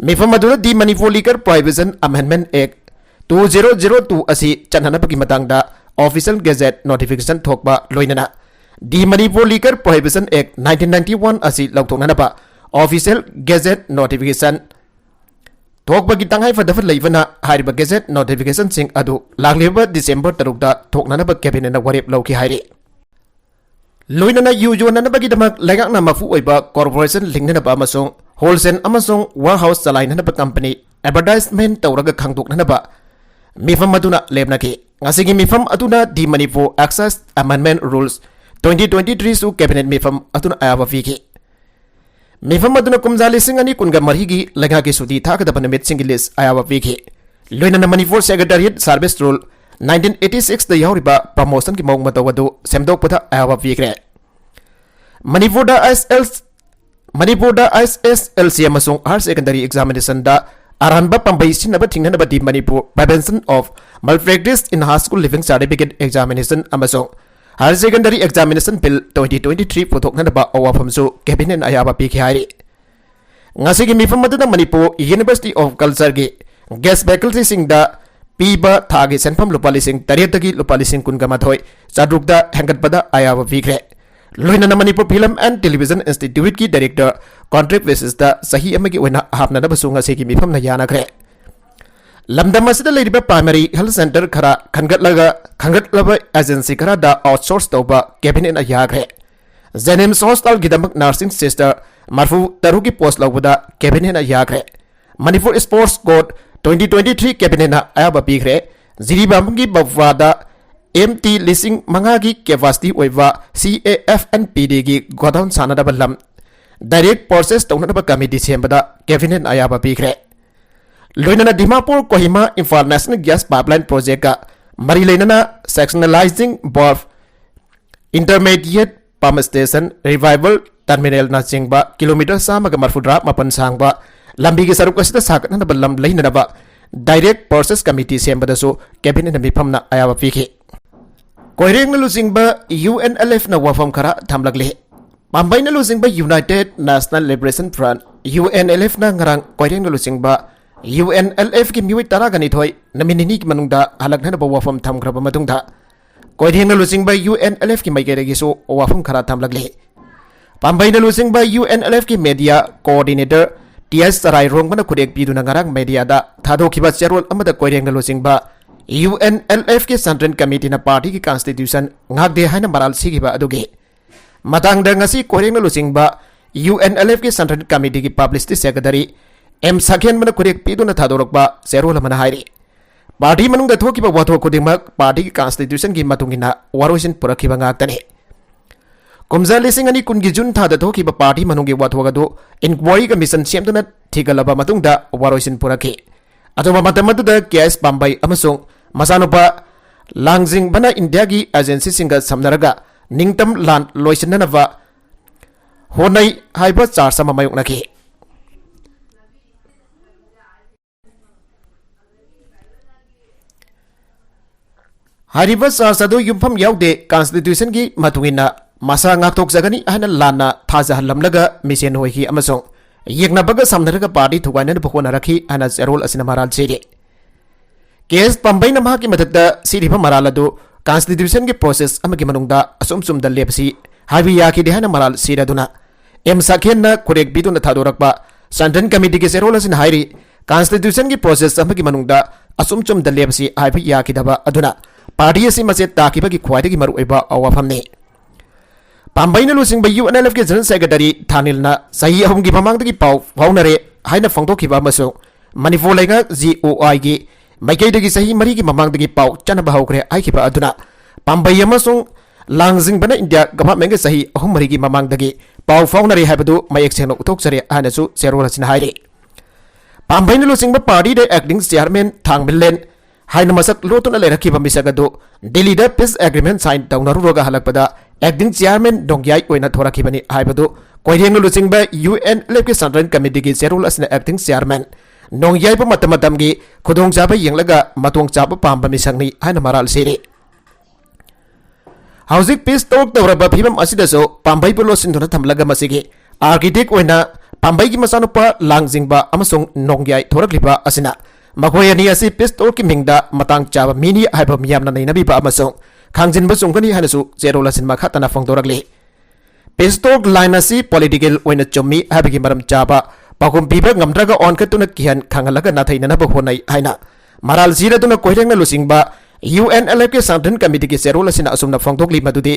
ꯃꯤꯐꯝ ꯑꯗꯨꯗ The Manipur Liquor Prohibition Amendment Act two zero zero two ꯑꯁꯤ ꯆꯠꯅꯅꯕꯒꯤ ꯃꯇꯥꯡꯗ official gazette notification ꯊꯣꯛꯄ, ꯂꯣꯏꯅꯅ The Manipur Liquor Prohibition Act nineteen ninety one ꯑꯁꯤ ꯂꯧꯊꯣꯛꯅꯅꯕ official gazette notification ꯊꯣꯛꯄꯒꯤ ꯇꯉꯥꯏꯐꯗꯕ ꯂꯩꯕꯅ, ꯍꯥꯏꯔꯤꯕ gazette notification ꯁꯤꯡ ꯑꯗꯨ ꯂꯥꯛꯂꯤꯕ December ꯇꯔꯨꯛꯇ ꯊꯣꯛꯅꯅꯕ cabinet ꯅ ꯋꯥꯔꯦꯞ ꯂꯧꯈꯤ ꯍꯥꯏꯔꯤ꯫ ꯂꯣꯏꯅꯅ ꯌꯨ ꯌꯣꯟꯅꯅꯕꯒꯤꯗꯃꯛ ꯂꯩꯉꯥꯛꯅ ꯃꯄꯨ ꯑꯣꯏꯕ corporation ꯂꯤꯡꯅꯅꯕ ꯑꯃꯁꯨꯡ wholesale ꯑꯃꯁꯨꯡ warehouse ꯆꯂꯥꯏꯅꯅꯕ company advertisement ꯇꯧꯔꯒ ꯈꯪꯗꯣꯛꯅꯅꯕ ꯃꯤꯐꯝ ꯑꯗꯨꯅ ꯂꯦꯞꯅꯈꯤ꯫ ꯉꯁꯤꯒꯤ ꯃꯤꯐꯝ ꯑꯗꯨꯅ The Manipur Excise Amendment Rules twenty twenty three ꯁꯨ cabinet ꯃꯤꯐꯝ ꯑꯗꯨꯅ ꯑꯌꯥꯕ ꯄꯤꯈꯤ꯫ ꯃꯤꯐꯝ ꯑꯗꯨꯅ ꯀꯨꯝꯖꯥ ꯂꯤꯁꯤꯡ ꯑꯅꯤ ꯀꯨꯟꯒ ꯃꯔꯤꯒꯤ ꯂꯩꯉꯥꯛꯀꯤ ꯁꯨꯇꯤ ꯊꯥꯒꯗꯕ ꯅꯨꯃꯤꯠꯁꯤꯡꯒꯤ list ꯑꯌꯥꯕ ꯄꯤꯈꯤ꯫ ꯂꯣꯏꯅꯅ Manipur Secretariat Service Rule nineteen eighty six ꯇ ꯌꯥꯎꯔꯤꯕ promotion ꯒꯤ ꯃꯑꯣꯡ ꯃꯇꯧ ꯑꯗꯨ ꯁꯦꯝꯗꯣꯛꯄꯗ ꯑꯌꯥꯕ ꯄꯤꯈ꯭ꯔꯦ꯫ ꯃꯅꯤꯄꯨꯔꯗ ꯑꯥꯏ ꯑꯦꯁ ꯑꯦꯜ, ꯃꯅꯤꯄꯨꯔꯗ ꯑꯥꯏ ꯑꯦꯁ ꯑꯦꯜ ꯁꯤ ꯑꯃꯁꯨꯡ higher secondary examination ꯗ ꯑꯔꯥꯟꯕ ꯄꯥꯝꯕꯩ ꯁꯤꯖꯤꯟꯅꯕ ꯊꯤꯡꯅꯅꯕ The Manipur Prevention of Malpractice in High School Leaving Certificate Examination ꯑꯃꯁꯨꯡ higher secondary examination bill twenty twenty three ꯄꯨꯊꯣꯛꯅꯅꯕ ꯋꯥꯐꯝꯁꯨ cabinet ꯅ ꯑꯌꯥꯕ ꯄꯤꯈꯤ ꯍꯥꯏꯔꯤ꯫ ꯉꯁꯤꯒꯤ ꯃꯤꯐꯝ ꯑꯗꯨꯗ ꯃꯅꯤꯄꯨꯔ University of Culture ꯒꯤ guest faculty ꯁꯤꯡꯗ ꯄꯤꯕ ꯊꯥꯒꯤ ꯁꯦꯟꯐꯝ ꯂꯨꯄꯥ ꯂꯤꯁꯤꯡ ꯇꯔꯦꯠꯇꯒꯤ ꯂꯨꯄꯥ ꯂꯤꯁꯤꯡ ꯀꯨꯟꯒ ꯃꯥꯊꯣꯏ ꯆꯥꯇ꯭ꯔꯨꯛꯇ ꯍꯦꯟꯒꯠꯄꯗ ꯑꯌꯥꯕ ꯄꯤꯈ꯭ꯔꯦ꯫ ꯂꯣꯏꯅꯅ Manipur Film and Television Institute ꯀꯤ director contract basis ꯇ ꯆꯍꯤ ꯑꯃꯒꯤ ꯑꯣꯏꯅ ꯍꯥꯞꯅꯅꯕꯁꯨ ꯉꯁꯤꯒꯤ ꯃꯤꯐꯝꯅ ꯌꯥꯅꯈ꯭ꯔꯦ꯫ ꯂꯝꯗꯝ ꯑꯁꯤꯗ ꯂꯩꯔꯤꯕ primary health centre ꯈꯔ ꯈꯟꯒꯠꯂꯒ, ꯈꯟꯒꯠꯂꯕ agency ꯈꯔꯗ outsource ꯇꯧꯕ cabinetꯅ ꯌꯥꯈ꯭ꯔꯦ꯫ JNIMS hospitalꯒꯤꯗꯃꯛ nursing sister ꯃꯔꯐꯨ ꯇꯔꯨꯛꯀꯤ post ꯂꯧꯕꯗ cabinetꯅ ꯌꯥꯈ꯭ꯔꯦ꯫ Manipur Sports Code twenty twenty three cabinetꯅ ꯑꯌꯥꯕ ꯄꯤꯈ꯭ꯔꯦ꯫ ꯖꯤꯔꯤꯕꯥꯝꯒꯤ ꯕꯐꯥꯗ MT ꯂꯤꯁꯤꯡ ꯃꯉꯥꯒꯤ capacity ꯑꯣꯏꯕ CAFNPDꯒꯤ godown ꯁꯥꯅꯅꯕ ꯂꯝ direct purchase ꯇꯧꯅꯅꯕ committee ꯁꯦꯝꯕꯗ cabinetꯅ ꯑꯌꯥꯕ ꯄꯤꯈ꯭ꯔꯦ꯫ ꯂꯣꯏꯅꯅ Dimapur Kohima Imphal national gas pipeline projectꯀ ꯃꯔꯤ ꯂꯩꯅꯅ sectionalizing valve, intermediate pump station, revival terminalꯅꯆꯤꯡꯕ kilometre ꯆꯥꯝꯃꯒ ꯃꯔꯐꯨꯇꯔꯥ ꯃꯥꯄꯟ ꯁꯥꯡꯕ ꯂꯝꯕꯤꯒꯤ ꯁꯔꯨꯛ ꯑꯁꯤꯗ ꯁꯥꯒꯠꯅꯅꯕ ꯂꯝ ꯂꯩꯅꯅꯕ direct purchase committee ꯁꯦꯝꯕꯗꯁꯨ cabinetꯅ ꯃꯤꯐꯝꯅ ꯑꯌꯥꯕ ꯄꯤꯈꯤ꯫ ꯀꯣꯏꯔꯦꯡꯅ ꯂꯨꯆꯤꯡꯕ UNLFꯅ ꯋꯥꯐꯝ ꯈꯔ ꯊꯝꯂꯛꯂꯤ꯫ ꯄꯥꯝꯕꯩꯅ ꯂꯨꯆꯤꯡꯕ United National Liberation Front, UNLFꯅ ꯉꯔꯥꯡ ꯀꯣꯏꯔꯦꯡꯅ ꯂꯨꯆꯤꯡꯕ UNLFꯀꯤ ꯃꯤꯑꯣꯏ ꯇꯔꯥꯒ ꯅꯤꯊꯣꯏ ꯅꯨꯃꯤꯠ ꯅꯤꯅꯤꯒꯤ ꯃꯅꯨꯡꯗ ꯍꯜꯂꯛꯅꯅꯕ ꯋꯥꯐꯝ ꯊꯝꯈ꯭ꯔꯕ ꯃꯇꯨꯡꯗ, ꯀꯣꯏꯔꯦꯡꯅ ꯂꯨꯆꯤꯡꯕ UNLFꯀꯤ ꯃꯥꯏꯀꯩꯗꯒꯤꯁꯨ ꯋꯥꯐꯝ ꯈꯔ ꯊꯝꯂꯛꯂꯤ꯫ ꯄꯥꯝꯕꯩꯅ ꯂꯨꯆꯤꯡꯕ UNLFꯀꯤ media coordinator T S ꯆꯔꯥꯏꯔꯣꯡꯕꯅ ꯈꯨꯔꯦꯛ ꯄꯤꯗꯨꯅ ꯉꯔꯥꯡ mediaꯗ ꯊꯥꯗꯣꯛꯈꯤꯕ ꯆꯦꯔꯣꯜ ꯑꯃꯗ ꯀꯣꯏꯔꯦꯡꯅ ꯂꯨꯆꯤꯡꯕ UNLFꯀꯤ central committeeꯅ partyꯒꯤ constitution ꯉꯥꯛꯇꯦ ꯍꯥꯏꯅ ꯃꯔꯥꯜ ꯁꯤꯈꯤꯕ ꯑꯗꯨꯒꯤ ꯃꯇꯥꯡꯗ ꯉꯁꯤ ꯀꯣꯏꯔꯦꯡꯅ ꯂꯨꯆꯤꯡꯕ UNLFꯀꯤ central committeeꯒꯤ publicity secretary M ꯁꯛꯍꯦꯟꯕꯅ ꯈꯨꯔꯦꯛ ꯄꯤꯗꯨꯅ ꯊꯥꯗꯣꯔꯛꯄ ꯆꯦꯔꯣꯜ ꯑꯃꯅ ꯍꯥꯏꯔꯤ, party ꯃꯅꯨꯡꯗ ꯊꯣꯛꯈꯤꯕ ꯋꯥꯊꯣꯛ ꯈꯨꯗꯤꯡꯃꯛ partyꯒꯤ constitutionꯒꯤ ꯃꯇꯨꯡ ꯏꯟꯅ ꯋꯥꯔꯣꯏꯁꯤꯟ ꯄꯨꯔꯛꯈꯤꯕ ꯉꯥꯛꯇꯅꯤ꯫ ꯀꯨꯝꯖꯥ ꯂꯤꯁꯤꯡ ꯑꯅꯤ ꯀꯨꯟꯒꯤ June ꯊꯥꯗ ꯊꯣꯛꯈꯤꯕ party ꯃꯅꯨꯡꯒꯤ ꯋꯥꯊꯣꯛ ꯑꯗꯨ inquiry commission ꯁꯦꯝꯗꯨꯅ ꯊꯤꯒꯠꯂꯕ ꯃꯇꯨꯡꯗ ꯋꯥꯔꯣꯏꯁꯤꯟ ꯄꯨꯔꯛꯈꯤ꯫ ꯑꯆꯨꯝꯕ ꯃꯇꯝ ꯑꯗꯨꯗ K S ꯄꯥꯝꯕꯩ ꯑꯃꯁꯨꯡ ꯃꯆꯥꯅꯨꯄꯥ ꯂꯥꯡꯖꯤꯡꯕꯅ ꯏꯟꯗꯤꯌꯥꯒꯤ agencyꯁꯤꯡꯒ ꯁꯝꯅꯔꯒ ꯅꯤꯡꯇꯝ ꯂꯥꯟ ꯂꯣꯏꯁꯤꯟꯅꯅꯕ ꯍꯣꯠꯅꯩ ꯍꯥꯏꯕ charge ꯑꯃ ꯃꯥꯌꯣꯛꯅꯈꯤ꯫ ꯍꯥꯏꯔꯤꯕ charge ꯑꯗꯨ ꯌꯨꯝꯐꯝ ꯌꯥꯎꯗꯦ, constitutionꯒꯤ ꯃꯇꯨꯡ ꯏꯟꯅ ꯃꯁꯥ ꯉꯥꯛꯊꯣꯛꯆꯒꯅꯤ ꯍꯥꯏꯅ ꯂꯥꯟꯅ ꯊꯥꯖꯍꯜꯂꯝꯂꯒ ꯃꯤꯁꯦꯟ ꯑꯣꯏꯈꯤ ꯑꯃꯁꯨꯡ ꯌꯦꯛꯅꯕꯒ ꯁꯝꯅꯔꯒ party ꯊꯨꯒꯥꯏꯅꯅꯕ ꯍꯣꯠꯅꯔꯛꯈꯤ ꯍꯥꯏꯅ ꯆꯦꯔꯣꯜ ꯑꯁꯤꯅ ꯃꯔꯥꯜ ꯁꯤꯔꯤ꯫ K S ꯄꯥꯝꯕꯩꯅ ꯃꯍꯥꯛꯀꯤ ꯃꯊꯛꯇ ꯁꯤꯔꯤꯕ ꯃꯔꯥꯜ ꯑꯗꯨ constitutionꯒꯤ process ꯑꯃꯒꯤ ꯃꯅꯨꯡꯗ ꯑꯆꯨꯝ ꯆꯨꯝꯗ ꯂꯦꯞꯁꯤ ꯍꯥꯏꯕ ꯌꯥꯈꯤꯗꯦ ꯍꯥꯏꯅ ꯃꯔꯥꯜ ꯁꯤꯔꯗꯨꯅ M ꯁꯛꯍꯦꯟꯅ ꯈꯨꯔꯦꯛ ꯄꯤꯗꯨꯅ ꯊꯥꯗꯣꯔꯛꯄ central committeeꯒꯤ ꯆꯦꯔꯣꯜ ꯑꯁꯤꯅ ꯍꯥꯏꯔꯤ, ꯀꯟꯁꯇꯤꯇ꯭ꯌꯨꯁꯟꯒꯤ ꯄ꯭ꯔꯣꯁꯦꯁ ꯑꯃꯒꯤ ꯃꯅꯨꯡꯗ ꯑꯆꯨꯝ ꯆꯨꯝꯗ ꯂꯦꯞꯁꯤ ꯍꯥꯏꯕ ꯌꯥꯈꯤꯗꯕ ꯑꯗꯨꯅ ꯄꯥꯔꯇꯤ ꯑꯁꯤ ꯃꯆꯦꯠ ꯇꯥꯈꯤꯕꯒꯤ ꯈ꯭ꯋꯥꯏꯗꯒꯤ ꯃꯔꯨꯑꯣꯏꯕ ꯋꯥꯐꯝꯅꯤ꯫ ꯄꯥꯝꯕꯩꯅ ꯂꯨꯆꯤꯡꯕ ꯌꯨ ꯑꯦꯟ ꯑꯦꯜ ꯑꯦꯐꯀꯤ ꯖꯦꯅꯔꯦꯜ ꯁꯦꯀ꯭ꯔꯦꯇꯔꯤ ꯊꯥꯅꯤꯜꯅ ꯆꯍꯤ ꯑꯍꯨꯝꯒꯤ ꯃꯃꯥꯡꯗꯒꯤ ꯄꯥꯎ ꯐꯥꯎꯅꯔꯦ ꯍꯥꯏꯅ ꯐꯣꯡꯗꯣꯛꯈꯤꯕ ꯑꯃꯁꯨꯡ ꯃꯅꯤꯄꯨꯔ ꯂꯩꯉꯥꯛ ꯖꯤ ꯑꯣ ꯑꯥꯏꯒꯤ ꯃꯥꯏꯀꯩꯗꯒꯤ ꯆꯍꯤ ꯃꯔꯤꯒꯤ ꯃꯃꯥꯡꯗꯒꯤ ꯄꯥꯎ ꯆꯠꯅꯕ ꯍꯧꯈ꯭ꯔꯦ ꯍꯥꯏꯈꯤꯕ ꯑꯗꯨꯅ ꯄꯥꯝꯕꯩ ꯑꯃꯁꯨꯡ ꯂꯥꯡꯖꯤꯡꯕꯅ ꯏꯟꯗꯤꯌꯥ ꯒꯚꯔꯟꯃꯦꯟꯒ ꯆꯍꯤ ꯑꯍꯨꯝ ꯃꯔꯤꯒꯤ ꯃꯃꯥꯡꯗꯒꯤ ꯄꯥꯎ ꯐꯥꯎꯅꯔꯦ ꯍꯥꯏꯕꯗꯨ ꯃꯌꯦꯛ ꯁꯦꯡꯅ ꯎꯠꯊꯣꯛꯆꯔꯦ ꯍꯥꯏꯅꯁꯨ ꯆꯦꯔꯣꯜ ꯑꯁꯤꯅ ꯍꯥꯏꯔꯤ꯫ ꯄꯥꯝꯕꯩꯅ ꯂꯨꯆꯤꯡꯕ ꯄꯥꯔꯇꯤꯗ ꯑꯦꯛꯇꯤꯡ ꯆꯤꯌꯥꯔꯃꯦꯟ ꯊꯥꯡꯃꯤꯜꯂꯦꯟ ꯍꯥꯏꯅ ꯃꯁꯛ ꯂꯣꯠꯇꯨꯅ ꯂꯩꯔꯛꯈꯤꯕ ꯃꯤꯁꯛ ꯑꯗꯨ ꯗꯤꯜꯂꯤꯗ ꯄꯤꯁ ꯑꯦꯒ꯭ꯔꯤꯃꯦꯟ ꯁꯥꯏꯟ ꯇꯧꯅꯔꯨꯔꯒ ꯍꯜꯂꯛꯄꯗ ꯑꯦꯛꯇꯤꯡ ꯆꯤꯌꯥꯔꯃꯦꯟ ꯅꯣꯡꯌꯥꯏ ꯑꯣꯏꯅ ꯊꯣꯔꯛꯈꯤꯕꯅꯤ ꯍꯥꯏꯕꯗꯨ ꯀꯣꯏꯔꯦꯡꯅ ꯂꯨꯆꯤꯡꯕ ꯌꯨ ꯑꯦꯟ ꯑꯦꯜ ꯑꯦꯐꯀꯤ ꯁꯦꯟꯇ꯭ꯔꯦꯜ ꯀꯃꯤꯇꯤꯒꯤ ꯆꯦꯔꯣꯜ ꯑꯁꯤꯅ ꯑꯦꯛꯇꯤꯡ ꯆꯤꯌꯥꯔꯃꯦꯟ ꯅꯣꯡꯌꯥꯏꯕꯨ ꯃꯇꯝ ꯃꯇꯝꯒꯤ ꯈꯨꯗꯣꯡꯆꯥꯕ ꯌꯦꯡꯂꯒ ꯃꯇꯣꯡ ꯆꯥꯕ ꯄꯥꯝꯕ ꯃꯤꯁꯛꯅꯤ ꯍꯥꯏꯅ ꯃꯔꯥꯜ ꯁꯤꯔꯤ꯫ ꯍꯧꯖꯤꯛ ꯄꯤꯁ ꯇꯣꯛ ꯇꯧꯔꯕ ꯐꯤꯕꯝ ꯑꯁꯤꯗꯁꯨ ꯄꯥꯝꯕꯩꯕꯨ ꯂꯣꯠꯁꯤꯟꯗꯨꯅ ꯊꯝꯂꯒ ꯃꯁꯤꯒꯤ ꯑꯥꯔꯀꯤꯇꯦꯛ ꯑꯣꯏꯅ ꯄꯥꯝꯕꯩꯒꯤ ꯃꯆꯥꯅꯨꯄꯥ ꯂꯥꯡꯖꯤꯡꯕ ꯑꯃꯁꯨꯡ ꯅꯣꯡꯌꯥꯏ ꯊꯣꯔꯛꯂꯤꯕ ꯑꯁꯤꯅ ꯃꯈꯣꯏ ꯑꯅꯤ ꯑꯁꯤ ꯄꯤꯁ ꯇꯣꯛꯀꯤ ꯃꯤꯡꯗ ꯃꯇꯥꯡ ꯆꯥꯕ ꯃꯤꯅꯤ ꯍꯥꯏꯕ ꯃꯤꯌꯥꯝꯅ ꯅꯩꯅꯕꯤꯕ ꯑꯃꯁꯨꯡ ꯈꯥꯡꯖꯤꯟꯕ ꯆꯨꯝꯒꯅꯤ ꯍꯥꯏꯅꯁꯨ ꯆꯦꯔꯣꯜ ꯑꯁꯤꯅ ꯃꯈꯥ ꯇꯥꯅ ꯐꯣꯡꯗꯣꯔꯛꯂꯤ꯫ ꯄꯤꯁ ꯇꯣꯛ ꯂꯥꯏꯟ ꯑꯁꯤ ꯄꯣꯂꯤꯇꯤꯀꯦꯜ ꯑꯣꯏꯅ ꯆꯨꯝꯃꯤ ꯍꯥꯏꯕꯒꯤ ꯃꯔꯝ ꯆꯥꯕ ꯄꯥꯎꯈꯨꯝ ꯄꯤꯕ ꯉꯝꯗ꯭ꯔꯒ ꯑꯣꯟꯈꯠꯇꯨꯅ ꯀꯤꯍꯟ ꯈꯪꯍꯜꯂꯒ ꯅꯥꯊꯩꯅꯅꯕ ꯍꯣꯠꯅꯩ ꯍꯥꯏꯅ ꯃꯔꯥꯜ ꯁꯤꯔꯗꯨꯅ ꯀꯣꯏꯔꯦꯡꯅ ꯂꯨꯆꯤꯡꯕ ꯌꯨ ꯑꯦꯟ ꯑꯦꯜ ꯑꯦꯐꯀꯤ ꯁꯦꯟꯇ꯭ꯔꯦꯜ ꯀꯃꯤꯇꯤꯒꯤ ꯆꯦꯔꯣꯜ ꯑꯁꯤꯅ ꯑꯁꯨꯝꯅ ꯐꯣꯡꯗꯣꯛꯂꯤ ꯃꯗꯨꯗꯤ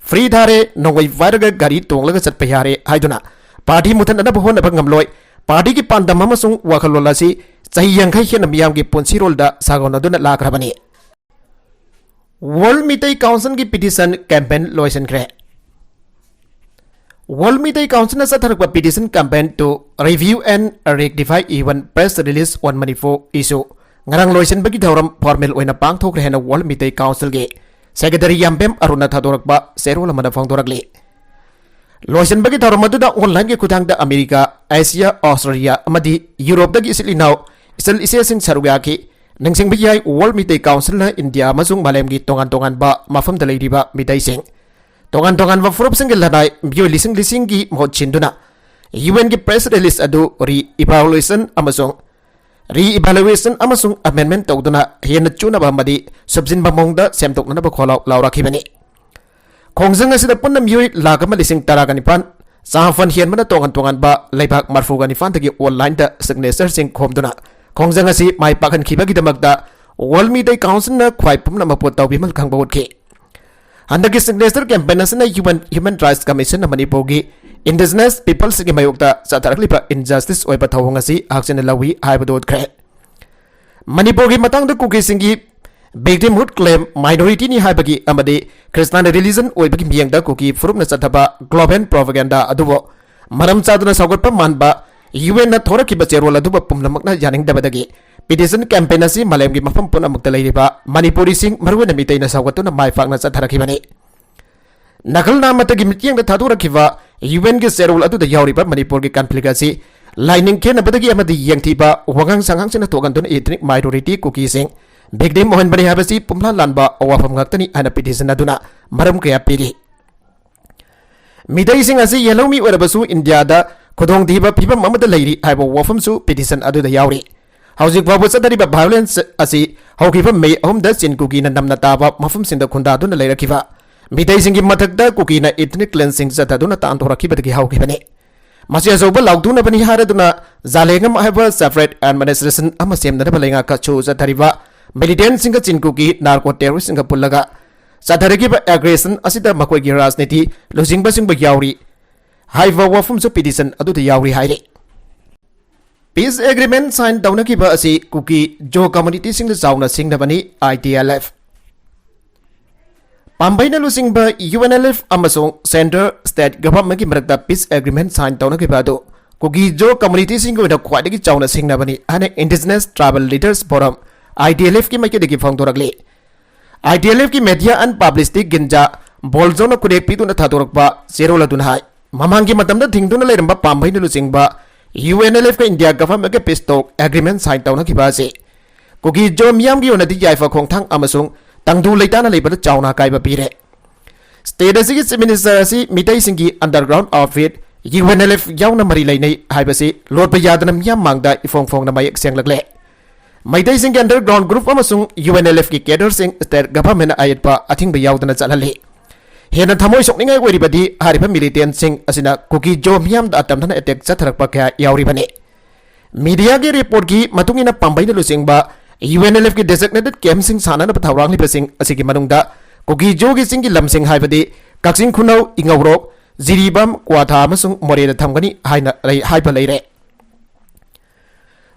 ꯐ꯭ꯔꯤ ꯊꯥꯔꯦ, ꯅꯣꯡꯃꯩ ꯄꯥꯏꯔꯒ ꯒꯥꯔꯤ ꯇꯣꯡꯂꯒ ꯆꯠꯄ ꯌꯥꯔꯦ ꯍꯥꯏꯗꯨꯅ ꯄꯥꯔꯇꯤ ꯃꯨꯊꯠꯅꯅꯕ ꯍꯣꯠꯅꯕ ꯉꯝꯂꯣꯏ꯫ ꯄꯥꯔꯇꯤꯒꯤ ꯄꯥꯟꯗꯝ ꯑꯃꯁꯨꯡ ꯋꯥꯈꯜꯂꯣꯟ ꯑꯁꯤ ꯆꯍꯤ ꯌꯥꯡꯈꯩ ꯍꯦꯟꯅ ꯃꯤꯌꯥꯝꯒꯤ ꯄꯨꯟꯁꯤꯔꯣꯜꯗ ꯁꯥꯒꯣꯟꯅꯗꯨꯅ ꯂꯥꯛꯈ꯭ꯔꯕꯅꯤ꯫ ꯋꯥꯔꯜ ꯃꯤꯇꯩ ꯀꯥꯎꯟꯁꯤꯜꯒꯤ ꯄꯤꯇꯤꯁꯟ ꯀꯦꯝꯄꯦꯟ ꯂꯣꯏꯁꯤꯟꯈ꯭ꯔꯦ꯫ ꯋꯥꯔꯜ ꯃꯤꯇꯩ ꯀꯥꯎꯟꯁꯤꯜꯅ ꯆꯠꯊꯔꯛꯄ petition campaign to review and rectify even press release on Manipur issue ꯉꯔꯥꯡ ꯂꯣꯏꯁꯤꯟꯕꯒꯤ ꯊꯧꯔꯝ ꯐꯣꯔꯃꯦꯜ ꯑꯣꯏꯅ ꯄꯥꯡꯊꯣꯛꯈ꯭ꯔꯦ ꯍꯥꯏꯅ ꯋꯥꯔꯜ ꯃꯤꯇꯩ ꯀꯥꯎꯟꯁꯤꯜꯒꯤ ꯁꯦꯀ꯭ꯔꯦꯇꯔꯤ ꯌꯥꯝꯕꯦꯝ ꯑꯔꯨꯟꯅ ꯊꯥꯗꯣꯔꯛꯄ ꯆꯦꯔꯣꯜ ꯑꯃꯗ ꯐꯣꯡꯗꯣꯔꯛꯂꯤ꯫ ꯂꯣꯏꯁꯤꯟꯕꯒꯤ ꯊꯧꯔꯝ ꯑꯗꯨꯗ ꯑꯣꯟꯂꯥꯏꯟꯒꯤ ꯈꯨꯠꯊꯥꯡꯗ ꯑꯃꯦꯔꯤꯀꯥ, ꯑꯦꯁꯤꯌꯥ, ꯑꯣꯁꯇ꯭ꯔꯦꯂꯤꯌꯥ ꯑꯃꯗꯤ ꯌꯨꯔꯣꯞꯇꯒꯤ ꯏꯆꯤꯜ ꯏꯅꯥꯎ, ꯏꯆꯜ ꯏꯆꯦꯁꯤꯡ ꯁꯔꯨꯛ ꯌꯥꯈꯤ꯫ ꯅꯤꯡꯁꯤꯡꯕ ꯌꯥꯏ, ꯋꯥꯔꯜ ꯃꯤꯇꯩ ꯀꯥꯎꯟꯁꯤꯜꯅ ꯏꯟꯗꯤꯌꯥ ꯑꯃꯁꯨꯡ ꯃꯥꯂꯦꯝꯒꯤ ꯇꯣꯉꯥꯟ ꯇꯣꯉꯥꯟꯕ ꯃꯐꯝꯗ ꯂꯩꯔꯤꯕ ꯃꯤꯇꯩꯁꯤꯡ, ꯇꯣꯉꯥꯟ ꯇꯣꯉꯥꯟꯕ ꯐꯨꯔꯨꯞꯁꯤꯡꯒꯤ ꯂꯅꯥꯏ ꯃꯤꯑꯣꯏ ꯂꯤꯁꯤꯡ ꯂꯤꯁꯤꯡꯒꯤ ꯃꯍꯨꯠ ꯁꯤꯟꯗꯨꯅ ꯌꯨ ꯑꯦꯟꯒꯤ ꯄ꯭ꯔꯦꯁ ꯔꯤꯂꯤꯖ ꯑꯗꯨ ꯔꯤ ꯏꯚꯥꯂꯨꯑꯦꯁꯟ ꯑꯃꯁꯨꯡ ꯔꯤ ꯏꯚꯥꯂꯨꯑꯦꯁꯟ ꯑꯃꯁꯨꯡ ꯑꯃꯦꯟꯗꯃꯦꯟ ꯇꯧꯗꯨꯅ ꯍꯦꯟꯅ ꯆꯨꯅꯕ ꯑꯃꯗꯤ ꯁꯨꯞꯆꯤꯟꯕ ꯃꯑꯣꯡꯗ ꯁꯦꯝꯗꯣꯛꯅꯅꯕ ꯈꯣꯜꯂꯥꯎ ꯂꯥꯎꯔꯛꯈꯤꯕꯅꯤ꯫ ꯈꯣꯡꯖꯪ ꯑꯁꯤꯗ ꯄꯨꯟꯅ ꯃꯤꯑꯣꯏ ꯂꯥꯈ ꯑꯃ ꯂꯤꯁꯤꯡ ꯇꯔꯥꯒ ꯅꯤꯄꯥꯟ ꯆꯃꯥꯄꯟ ꯍꯦꯟꯕꯅ ꯇꯣꯉꯥꯟ ꯇꯣꯉꯥꯟꯕ ꯂꯩꯕꯥꯛ ꯃꯔꯤꯐꯨꯒ ꯅꯤꯄꯥꯟꯗꯒꯤ online-ꯗ signature-ꯁꯤꯡ ꯈꯣꯝꯗꯨꯅ ꯈꯣꯡꯖꯪ ꯑꯁꯤ ꯃꯥꯏ ꯄꯥꯛꯍꯟꯈꯤꯕꯒꯤꯗꯃꯛꯇ World Meitei Council-ꯅ ꯈ꯭ꯋꯥꯏ ꯄꯨꯝꯅꯃꯛꯄꯨ ꯇꯧꯕꯤꯃꯜ ꯈꯪꯕ ꯎꯠꯈꯤ꯫ ꯍꯟꯗꯛꯀꯤ signature campaign ꯑꯁꯤꯅ Human, Human Rights Commission-ꯅ ꯃꯅꯤꯄꯨꯔꯒꯤ indigenous people-ꯁꯤꯡꯒꯤ ꯃꯥꯌꯣꯛꯇ ꯆꯠꯊꯔꯛꯂꯤꯕ injustice ꯑꯣꯏꯕ ꯊꯧꯑꯣꯡ ꯑꯁꯤ ꯍꯛꯆꯤꯟꯅ ꯂꯧꯏ ꯍꯥꯏꯕꯗꯨ ꯎꯠꯈ꯭ꯔꯦ꯫ ꯃꯅꯤꯄꯨꯔꯒꯤ ꯃꯇꯥꯡꯗ ꯀꯨꯀꯤꯁꯤꯡꯒꯤ victimhood claim, minority-ꯅꯤ ꯍꯥꯏꯕꯒꯤ ꯑꯃꯗꯤ Christian religion ꯑꯣꯏꯕꯒꯤ ꯃꯤꯠꯌꯦꯡꯗ ꯀꯨꯀꯤ ꯐꯨꯔꯨꯞꯅ ꯆꯠꯊꯕ global propaganda ꯑꯗꯨꯕꯨ ꯃꯔꯝ ꯆꯥꯗꯨꯅ ꯁꯧꯒꯠꯄ ꯃꯥꯟꯕ UN-ꯅ ꯊꯣꯔꯛꯈꯤꯕ ꯆꯦꯔꯣꯜ ꯑꯗꯨꯕꯨ ꯄꯨꯝꯅꯃꯛꯅ ꯌꯥꯅꯤꯡꯗꯕꯗꯒꯤ petition campaign ꯑꯁꯤ ꯃꯥꯂꯦꯝꯒꯤ ꯃꯐꯝ ꯄꯨꯝꯅꯃꯛꯇ ꯂꯩꯔꯤꯕ ꯃꯅꯤꯄꯨꯔꯤꯁꯤꯡ, ꯃꯔꯨꯑꯣꯏꯅ ꯃꯤꯇꯩꯅ ꯁꯧꯒꯠꯇꯨꯅ ꯃꯥꯏ ꯄꯥꯛꯅ ꯆꯠꯊꯔꯛꯈꯤꯕꯅꯤ꯫ ꯅꯥꯀꯜ ꯅꯥꯃꯠꯇꯒꯤ ꯃꯤꯠꯌꯦꯡꯗ ꯊꯥꯗꯣꯔꯛꯈꯤꯕ UN-ꯒꯤ ꯆꯦꯔꯣꯜ ꯑꯗꯨꯗ ꯌꯥꯎꯔꯤꯕ ꯃꯅꯤꯄꯨꯔꯒꯤ conflict ꯑꯁꯤ ꯂꯥꯏꯅꯤꯡ ꯈꯦꯠꯅꯕꯗꯒꯤ ꯑꯃꯗꯤ ꯌꯦꯡꯊꯤꯕ ꯋꯥꯉꯥꯡ ꯁꯉꯥꯡꯁꯤꯡꯅ ꯊꯣꯛꯍꯟꯗꯨꯅ ethnic minority ꯀꯨꯀꯤꯁꯤꯡ victim ꯑꯣꯏꯍꯟꯕꯅꯤ ꯍꯥꯏꯕꯁꯤ ꯄꯨꯝꯂꯥ ꯂꯥꯟꯕ ꯋꯥꯐꯝ ꯉꯥꯛꯇꯅꯤ ꯍꯥꯏꯅ petition ꯑꯗꯨꯅ ꯃꯔꯝ ꯀꯌꯥ ꯄꯤꯔꯤ꯫ ꯃꯤꯇꯩꯁꯤꯡ ꯑꯁꯤ ꯌꯦꯜꯍꯧꯃꯤ ꯑꯣꯏꯔꯕꯁꯨ ꯏꯟꯗꯤꯌꯥꯗ ꯈꯨꯗꯣꯡꯊꯤꯕ ꯐꯤꯕꯝ ꯑꯃꯗ ꯂꯩꯔꯤ ꯍꯥꯏꯕ ꯋꯥꯐꯝꯁꯨ petition ꯑꯗꯨꯗ ꯌꯥꯎꯔꯤ꯫ ꯍꯧꯖꯤꯛ ꯐꯥꯎꯕ ꯆꯠꯊꯔꯤꯕ violence ꯑꯁꯤ ꯍꯧꯈꯤꯕ ꯃꯦ ꯑꯍꯨꯝꯗ ꯆꯤꯟ ꯀꯨꯀꯤꯅ ꯅꯝꯅ ꯇꯥꯕ ꯃꯐꯝꯁꯤꯡꯗ ꯈꯨꯟꯗꯥꯗꯨꯅ ꯂꯩꯔꯛꯈꯤꯕ ꯃꯤꯇꯩꯁꯤꯡꯒꯤ ꯃꯊꯛꯇ ꯀꯨꯀꯤꯅ ethnic cleansing ꯆꯠꯊꯗꯨꯅ ꯇꯥꯟꯊꯣꯔꯛꯈꯤꯕꯗꯒꯤ ꯍꯧꯈꯤꯕꯅꯤ꯫ ꯃꯁꯤ ꯑꯆꯧꯕ ꯂꯥꯎꯊꯣꯛꯅꯕꯅꯤ ꯍꯥꯏꯔꯗꯨꯅ ꯖꯥꯂꯦꯡꯉꯝ ꯍꯥꯏꯕ separate administration ꯑꯃ ꯁꯦꯝꯅꯅꯕ ꯂꯩꯉꯥꯛꯀꯁꯨ ꯆꯠꯊꯔꯤꯕ militant-ꯁꯤꯡꯒ ꯆꯤꯟ ꯀꯨꯀꯤ narco terrorist-ꯁꯤꯡꯒ ꯄꯨꯜꯂꯒ ꯆꯠꯊꯔꯛꯈꯤꯕ aggression ꯑꯁꯤꯗ ꯃꯈꯣꯏꯒꯤ ꯔꯥꯖꯅꯤꯇꯤ ꯂꯨꯆꯤꯡꯕꯁꯤꯡꯕꯨ ꯌꯥꯎꯔꯤ ꯍꯥꯏꯕ ꯋꯥꯐꯝꯁꯨ petition ꯑꯗꯨꯗ ꯌꯥꯎꯔꯤ ꯍꯥꯏꯔꯤ꯫ Peace agreement sign ꯇꯧꯅꯈꯤꯕ ꯑꯁꯤ ꯀꯨꯀꯤ ꯖꯣ community-ꯁꯤꯡꯗ ꯆꯥꯎꯅ ꯁꯤꯡꯅꯕꯅꯤ, ITLF꯫ ꯄꯥꯝꯕꯩꯅ ꯂꯨꯆꯤꯡꯕ UNLF ꯑꯃꯁꯨꯡ centre state government-ꯀꯤ ꯃꯔꯛꯇ peace agreement sign ꯇꯧꯅꯈꯤꯕ ꯑꯗꯨ ꯀꯨꯀꯤ ꯖꯣ community-ꯁꯤꯡꯒꯤ ꯑꯣꯏꯅ ꯈ꯭ꯋꯥꯏꯗꯒꯤ ꯆꯥꯎꯅ ꯁꯤꯡꯅꯕꯅꯤ ꯍꯥꯏꯅ Indigenous Tribal Leaders Forum, ITLF-ꯀꯤ ꯃꯥꯏꯀꯩꯗꯒꯤ ꯐꯣꯡꯗꯣꯔꯛꯂꯤ꯫ ITLF-ꯀꯤ media and publicity ꯒꯤꯟꯖꯥ ꯕꯣꯜꯖꯣꯅ ꯈꯨꯗꯦꯛ ꯄꯤꯗꯨꯅ ꯊꯥꯗꯣꯔꯛꯄ ꯆꯦꯔꯣꯜ ꯑꯗꯨꯅ ꯍꯥꯏ, ꯃꯃꯥꯡꯒꯤ ꯃꯇꯝꯗ ꯊꯤꯡꯗꯨꯅ ꯂꯩꯔꯝꯕ ꯄꯥꯝꯕꯩꯅ ꯂꯨꯆꯤꯡꯕ UNLF-ꯀ ꯏꯟꯗꯤꯌꯥ government-ꯀ peace talk agreement sign ꯇꯧꯅꯈꯤꯕ ꯑꯁꯤ ꯀꯨꯀꯤ ꯖꯣ ꯃꯤꯌꯥꯝꯒꯤ ꯑꯣꯏꯅꯗꯤ ꯌꯥꯏꯐ ꯈꯣꯡꯊꯥꯡ ꯑꯃꯁꯨꯡ ꯇꯪꯗꯨ ꯂꯩꯇꯥꯅ ꯂꯩꯕꯗ ꯆꯥꯎꯅ ꯑꯀꯥꯏꯕ ꯄꯤꯔꯦ꯫ State ꯑꯁꯤꯒꯤ Chief Minister ꯑꯁꯤ ꯃꯤꯇꯩꯁꯤꯡꯒꯤ underground outfit UNLF ꯌꯥꯎꯅ ꯃꯔꯤ ꯂꯩꯅꯩ ꯍꯥꯏꯕꯁꯤ ꯂꯣꯠꯄ ꯌꯥꯗꯅ ꯃꯤꯌꯥꯝ ꯃꯥꯡꯗ ꯏꯐꯣꯡ ꯐꯣꯡꯅ ꯃꯌꯦꯛ ꯁꯦꯡꯂꯛꯂꯦ꯫ ꯃꯩꯇꯩꯁꯤꯡꯒꯤ underground group ꯑꯃꯁꯨꯡ UNLF-ꯀꯤ cadre-ꯁꯤꯡ state government-ꯅ ꯑꯌꯦꯠꯄ ꯑꯊꯤꯡꯕ ꯌꯥꯎꯗꯅ ꯆꯠꯍꯜꯂꯤ꯫ ꯍꯦꯟꯅ ꯊꯃꯣꯏ ꯁꯣꯛꯅꯤꯡꯉꯥꯏ ꯑꯣꯏꯔꯤꯕꯗꯤ ꯍꯥꯏꯔꯤꯕ militantꯁꯤꯡ ꯑꯁꯤꯅ ꯀꯨꯀꯤ ꯖꯣ ꯃꯤꯌꯥꯝꯗ ꯑꯇꯝꯅꯅ attack ꯆꯠꯊꯔꯛꯄ ꯀꯌꯥ ꯌꯥꯎꯔꯤꯕꯅꯤ꯫ Mediaꯒꯤ reportꯀꯤ ꯃꯇꯨꯡ ꯏꯟꯅ ꯄꯥꯝꯕꯩꯅ ꯂꯨꯆꯤꯡꯕ UNLFꯀꯤ designated campꯁꯤꯡ ꯁꯥꯟꯅꯅꯕ ꯊꯧꯔꯥꯡꯂꯤꯕꯁꯤꯡ ꯑꯁꯤꯒꯤ ꯃꯅꯨꯡꯗ ꯀꯨꯀꯤ ꯖꯣꯒꯤ ꯆꯤꯡꯒꯤ ꯂꯝꯁꯤꯡ ꯍꯥꯏꯕꯗꯤ ꯀꯛꯆꯤꯡ ꯈꯨꯅꯧ, ꯏꯉꯧꯔꯣꯛ, ꯖꯤꯔꯤꯕꯥꯝ, ꯀ꯭ꯋꯥꯊꯥ ꯑꯃꯁꯨꯡ ꯃꯣꯔꯦꯗ ꯊꯝꯒꯅꯤ ꯍꯥꯏꯅ ꯂꯩ-, ꯍꯥꯏꯕ ꯂꯩꯔꯦ꯫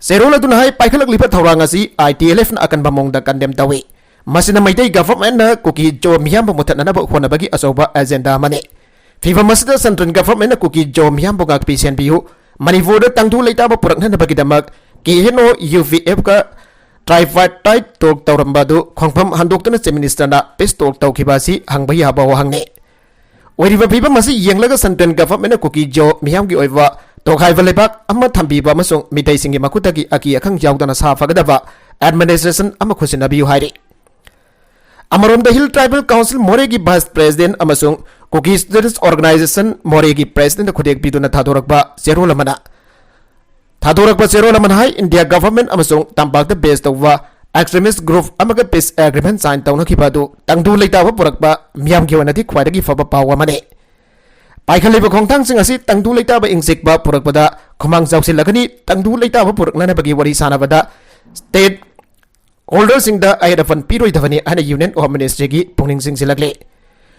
ꯆꯦꯔꯣꯜ ꯑꯗꯨꯅ ꯍꯥꯏ, ꯄꯥꯏꯈꯠꯂꯛꯂꯤꯕ ꯊꯧꯔꯥꯡ ꯑꯁꯤ ITLFꯅ ꯑꯀꯟꯕ ꯃꯑꯣꯡꯗ condemn ꯇꯧꯏ꯫ ꯃꯁꯤꯅ ꯃꯩꯇꯩ governmentꯅ ꯀꯨꯀꯤ ꯖꯣ ꯃꯤꯌꯥꯝꯕꯨ ꯃꯨꯊꯠꯅꯅꯕ ꯍꯣꯠꯅꯕꯒꯤ ꯑꯆꯧꯕ agenda ꯑꯃꯅꯤ꯫ ꯐꯤꯚꯝ ꯑꯁꯤꯗ central governmentꯅ ꯀꯨꯀꯤ ꯖꯣ ꯃꯤꯌꯥꯝꯕꯨ ꯉꯥꯛꯄꯤ ꯁꯦꯟꯕꯤꯌꯨ, ꯃꯅꯤꯄꯨꯔꯗ ꯇꯪꯗꯨ ꯂꯩꯇꯥꯕ ꯄꯨꯔꯛꯅꯅꯕꯒꯤꯗꯃꯛ KNO UPFꯀ tripartite talk ꯇꯧꯔꯝꯕ ꯑꯗꯨ ꯈꯣꯡꯐꯝ ꯍꯟꯗꯣꯛꯇꯨꯅ Chief Ministerꯅ peace talk ꯇꯧꯈꯤꯕ ꯑꯁꯤ ꯍꯪꯕ ꯌꯥꯕ ꯋꯥꯍꯪꯅꯤ꯫ ꯑꯣꯏꯔꯤꯕ ꯐꯤꯚꯝ ꯑꯁꯤ ꯌꯦꯡꯂꯒ central governmentꯅ ꯀꯨꯀꯤ ꯖꯣ ꯃꯤꯌꯥꯝꯒꯤ ꯑꯣꯏꯕ ꯇꯣꯈꯥꯏꯕ ꯂꯩꯕꯥꯛ ꯑꯃ ꯊꯝꯕꯤꯕ ꯑꯃꯁꯨꯡ ꯃꯤꯇꯩꯁꯤꯡꯒꯤ ꯃꯈꯨꯠꯇꯒꯤ ꯑꯀꯤ ꯑꯈꯪ ꯌꯥꯎꯗꯅ ꯁꯥꯐꯒꯗꯕ administration ꯑꯃ ꯈꯨꯠꯁꯤꯟꯅꯕꯤꯌꯨ ꯍꯥꯏꯔꯤ꯫ ꯑꯃꯔꯣꯝꯗ Hill Tribal Council ꯃꯣꯔꯦꯒꯤ vice president ꯑꯃꯁꯨꯡ Kuki Students Organisation ꯃꯣꯔꯦꯒꯤ presidentꯅ ꯈꯨꯗꯦꯛ ꯄꯤꯗꯨꯅ ꯊꯥꯗꯣꯔꯛꯄ ꯆꯦꯔꯣꯜ ꯑꯃꯅ, ꯊꯥꯗꯣꯔꯛꯄ ꯆꯦꯔꯣꯜ ꯑꯃꯅ ꯍꯥꯏ, India government ꯑꯃꯁꯨꯡ ꯇꯝꯄꯥꯛꯇ base ꯇꯧꯕ extremist group ꯑꯃꯒ peace agreement sign ꯇꯧꯅꯈꯤꯕ ꯑꯗꯨ ꯇꯪꯗꯨ ꯂꯩꯇꯥꯕ ꯄꯨꯔꯛꯄ ꯃꯤꯌꯥꯝꯒꯤ ꯑꯣꯏꯅꯗꯤ ꯈ꯭ꯋꯥꯏꯗꯒꯤ ꯐꯕ ꯄꯥꯎ ꯑꯃꯅꯤ꯫ ꯄꯥꯏꯈꯠꯂꯤꯕ ꯈꯣꯡꯊꯥꯡꯁꯤꯡ ꯑꯁꯤ ꯇꯪꯗꯨ ꯂꯩꯇꯥꯕ ꯏꯪꯆꯤꯛꯄ ꯄꯨꯔꯛꯄꯗ ꯈꯨꯃꯥꯡ ꯆꯥꯎꯁꯤꯜꯂꯒꯅꯤ, ꯇꯪꯗꯨ ꯂꯩꯇꯥꯕ ꯄꯨꯔꯛꯅꯅꯕꯒꯤ ꯋꯥꯔꯤ ꯁꯥꯟꯅꯕꯗ stakeholderꯁꯤꯡꯗ ꯑꯍꯦꯠ ꯑꯄꯟ ꯄꯤꯔꯣꯏꯗꯕꯅꯤ ꯍꯥꯏꯅ Union Home Ministryꯒꯤ ꯄꯨꯛꯅꯤꯡ ꯆꯤꯡꯁꯤꯜꯂꯛꯂꯤ꯫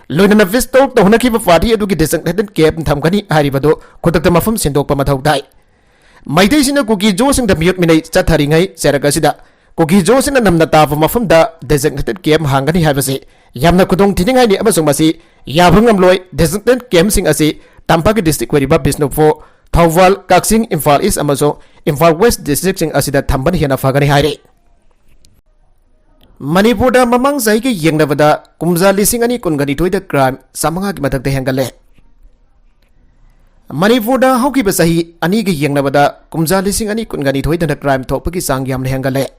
ꯂꯣꯏꯅꯅ peace talk ꯇꯧꯅꯈꯤꯕ party ꯑꯗꯨꯒꯤ designated camp ꯊꯝꯒꯅꯤ ꯍꯥꯏꯔꯤꯕꯗꯨ ꯈꯨꯗꯛꯇ ꯃꯐꯝ ꯁꯤꯟꯗꯣꯛꯄ ꯃꯊꯧ ꯇꯥꯏ꯫ ꯃꯩꯇꯩꯁꯤꯡꯅ ꯀꯨꯀꯤ ꯖꯣꯁꯤꯡꯗ ꯃꯤꯑꯣꯠ ꯃꯤꯅꯩ ꯆꯠꯊꯔꯤꯉꯩ ꯆꯩꯔꯛ ꯑꯁꯤꯗ ꯀꯨꯀꯤ ꯖꯣꯁꯤꯡꯅ ꯅꯝꯅ ꯇꯥꯕ ꯃꯐꯝꯗ designated camp ꯍꯥꯡꯒꯅꯤ ꯍꯥꯏꯕꯁꯤ ꯌꯥꯝꯅ ꯈꯨꯗꯣꯡ ꯊꯤꯅꯤꯡꯉꯥꯏꯅꯤ ꯑꯃꯁꯨꯡ ꯃꯁꯤ ꯌꯥꯕ ꯉꯝꯂꯣꯏ꯫ Designated campꯁꯤꯡ ꯑꯁꯤ ꯇꯝꯄꯥꯛꯀꯤ district ꯑꯣꯏꯔꯤꯕ ꯕꯤꯁꯅꯨꯄꯨꯔ, ꯊꯧꯕꯥꯜ, ꯀꯛꯆꯤꯡ, ꯏꯝꯐꯥꯜ East ꯑꯃꯁꯨꯡ ꯏꯝꯐꯥꯜ West districtꯁꯤꯡ ꯑꯁꯤꯗ ꯊꯝꯕꯅ ꯍꯦꯟꯅ ꯐꯒꯅꯤ ꯍꯥꯏꯔꯤ꯫ ꯃꯅꯤꯄꯨꯔꯗ ꯃꯃꯥꯡ ꯆꯍꯤꯒ ꯌꯦꯡꯅꯕꯗ ꯀꯨꯝꯖꯥ ꯂꯤꯁꯤꯡ ꯑꯅꯤ ꯀꯨꯟꯒ ꯅꯤꯊꯣꯏꯗ crime ꯆꯥꯃꯉꯥꯒꯤ ꯃꯊꯛꯇ ꯍꯦꯟꯒꯠꯂꯦ꯫ ꯃꯅꯤꯄꯨꯔꯗ ꯍꯧꯈꯤꯕ ꯆꯍꯤ ꯑꯅꯤꯒ ꯌꯦꯡꯅꯕꯗ ꯀꯨꯝꯖꯥ ꯂꯤꯁꯤꯡ ꯑꯅꯤ ꯀꯨꯟꯒ ꯅꯤꯊꯣꯏꯗꯅ crime ꯊꯣꯛꯄꯒꯤ ꯆꯥꯡ ꯌꯥꯝꯅ ꯍꯦꯟꯒꯠꯂꯦ꯫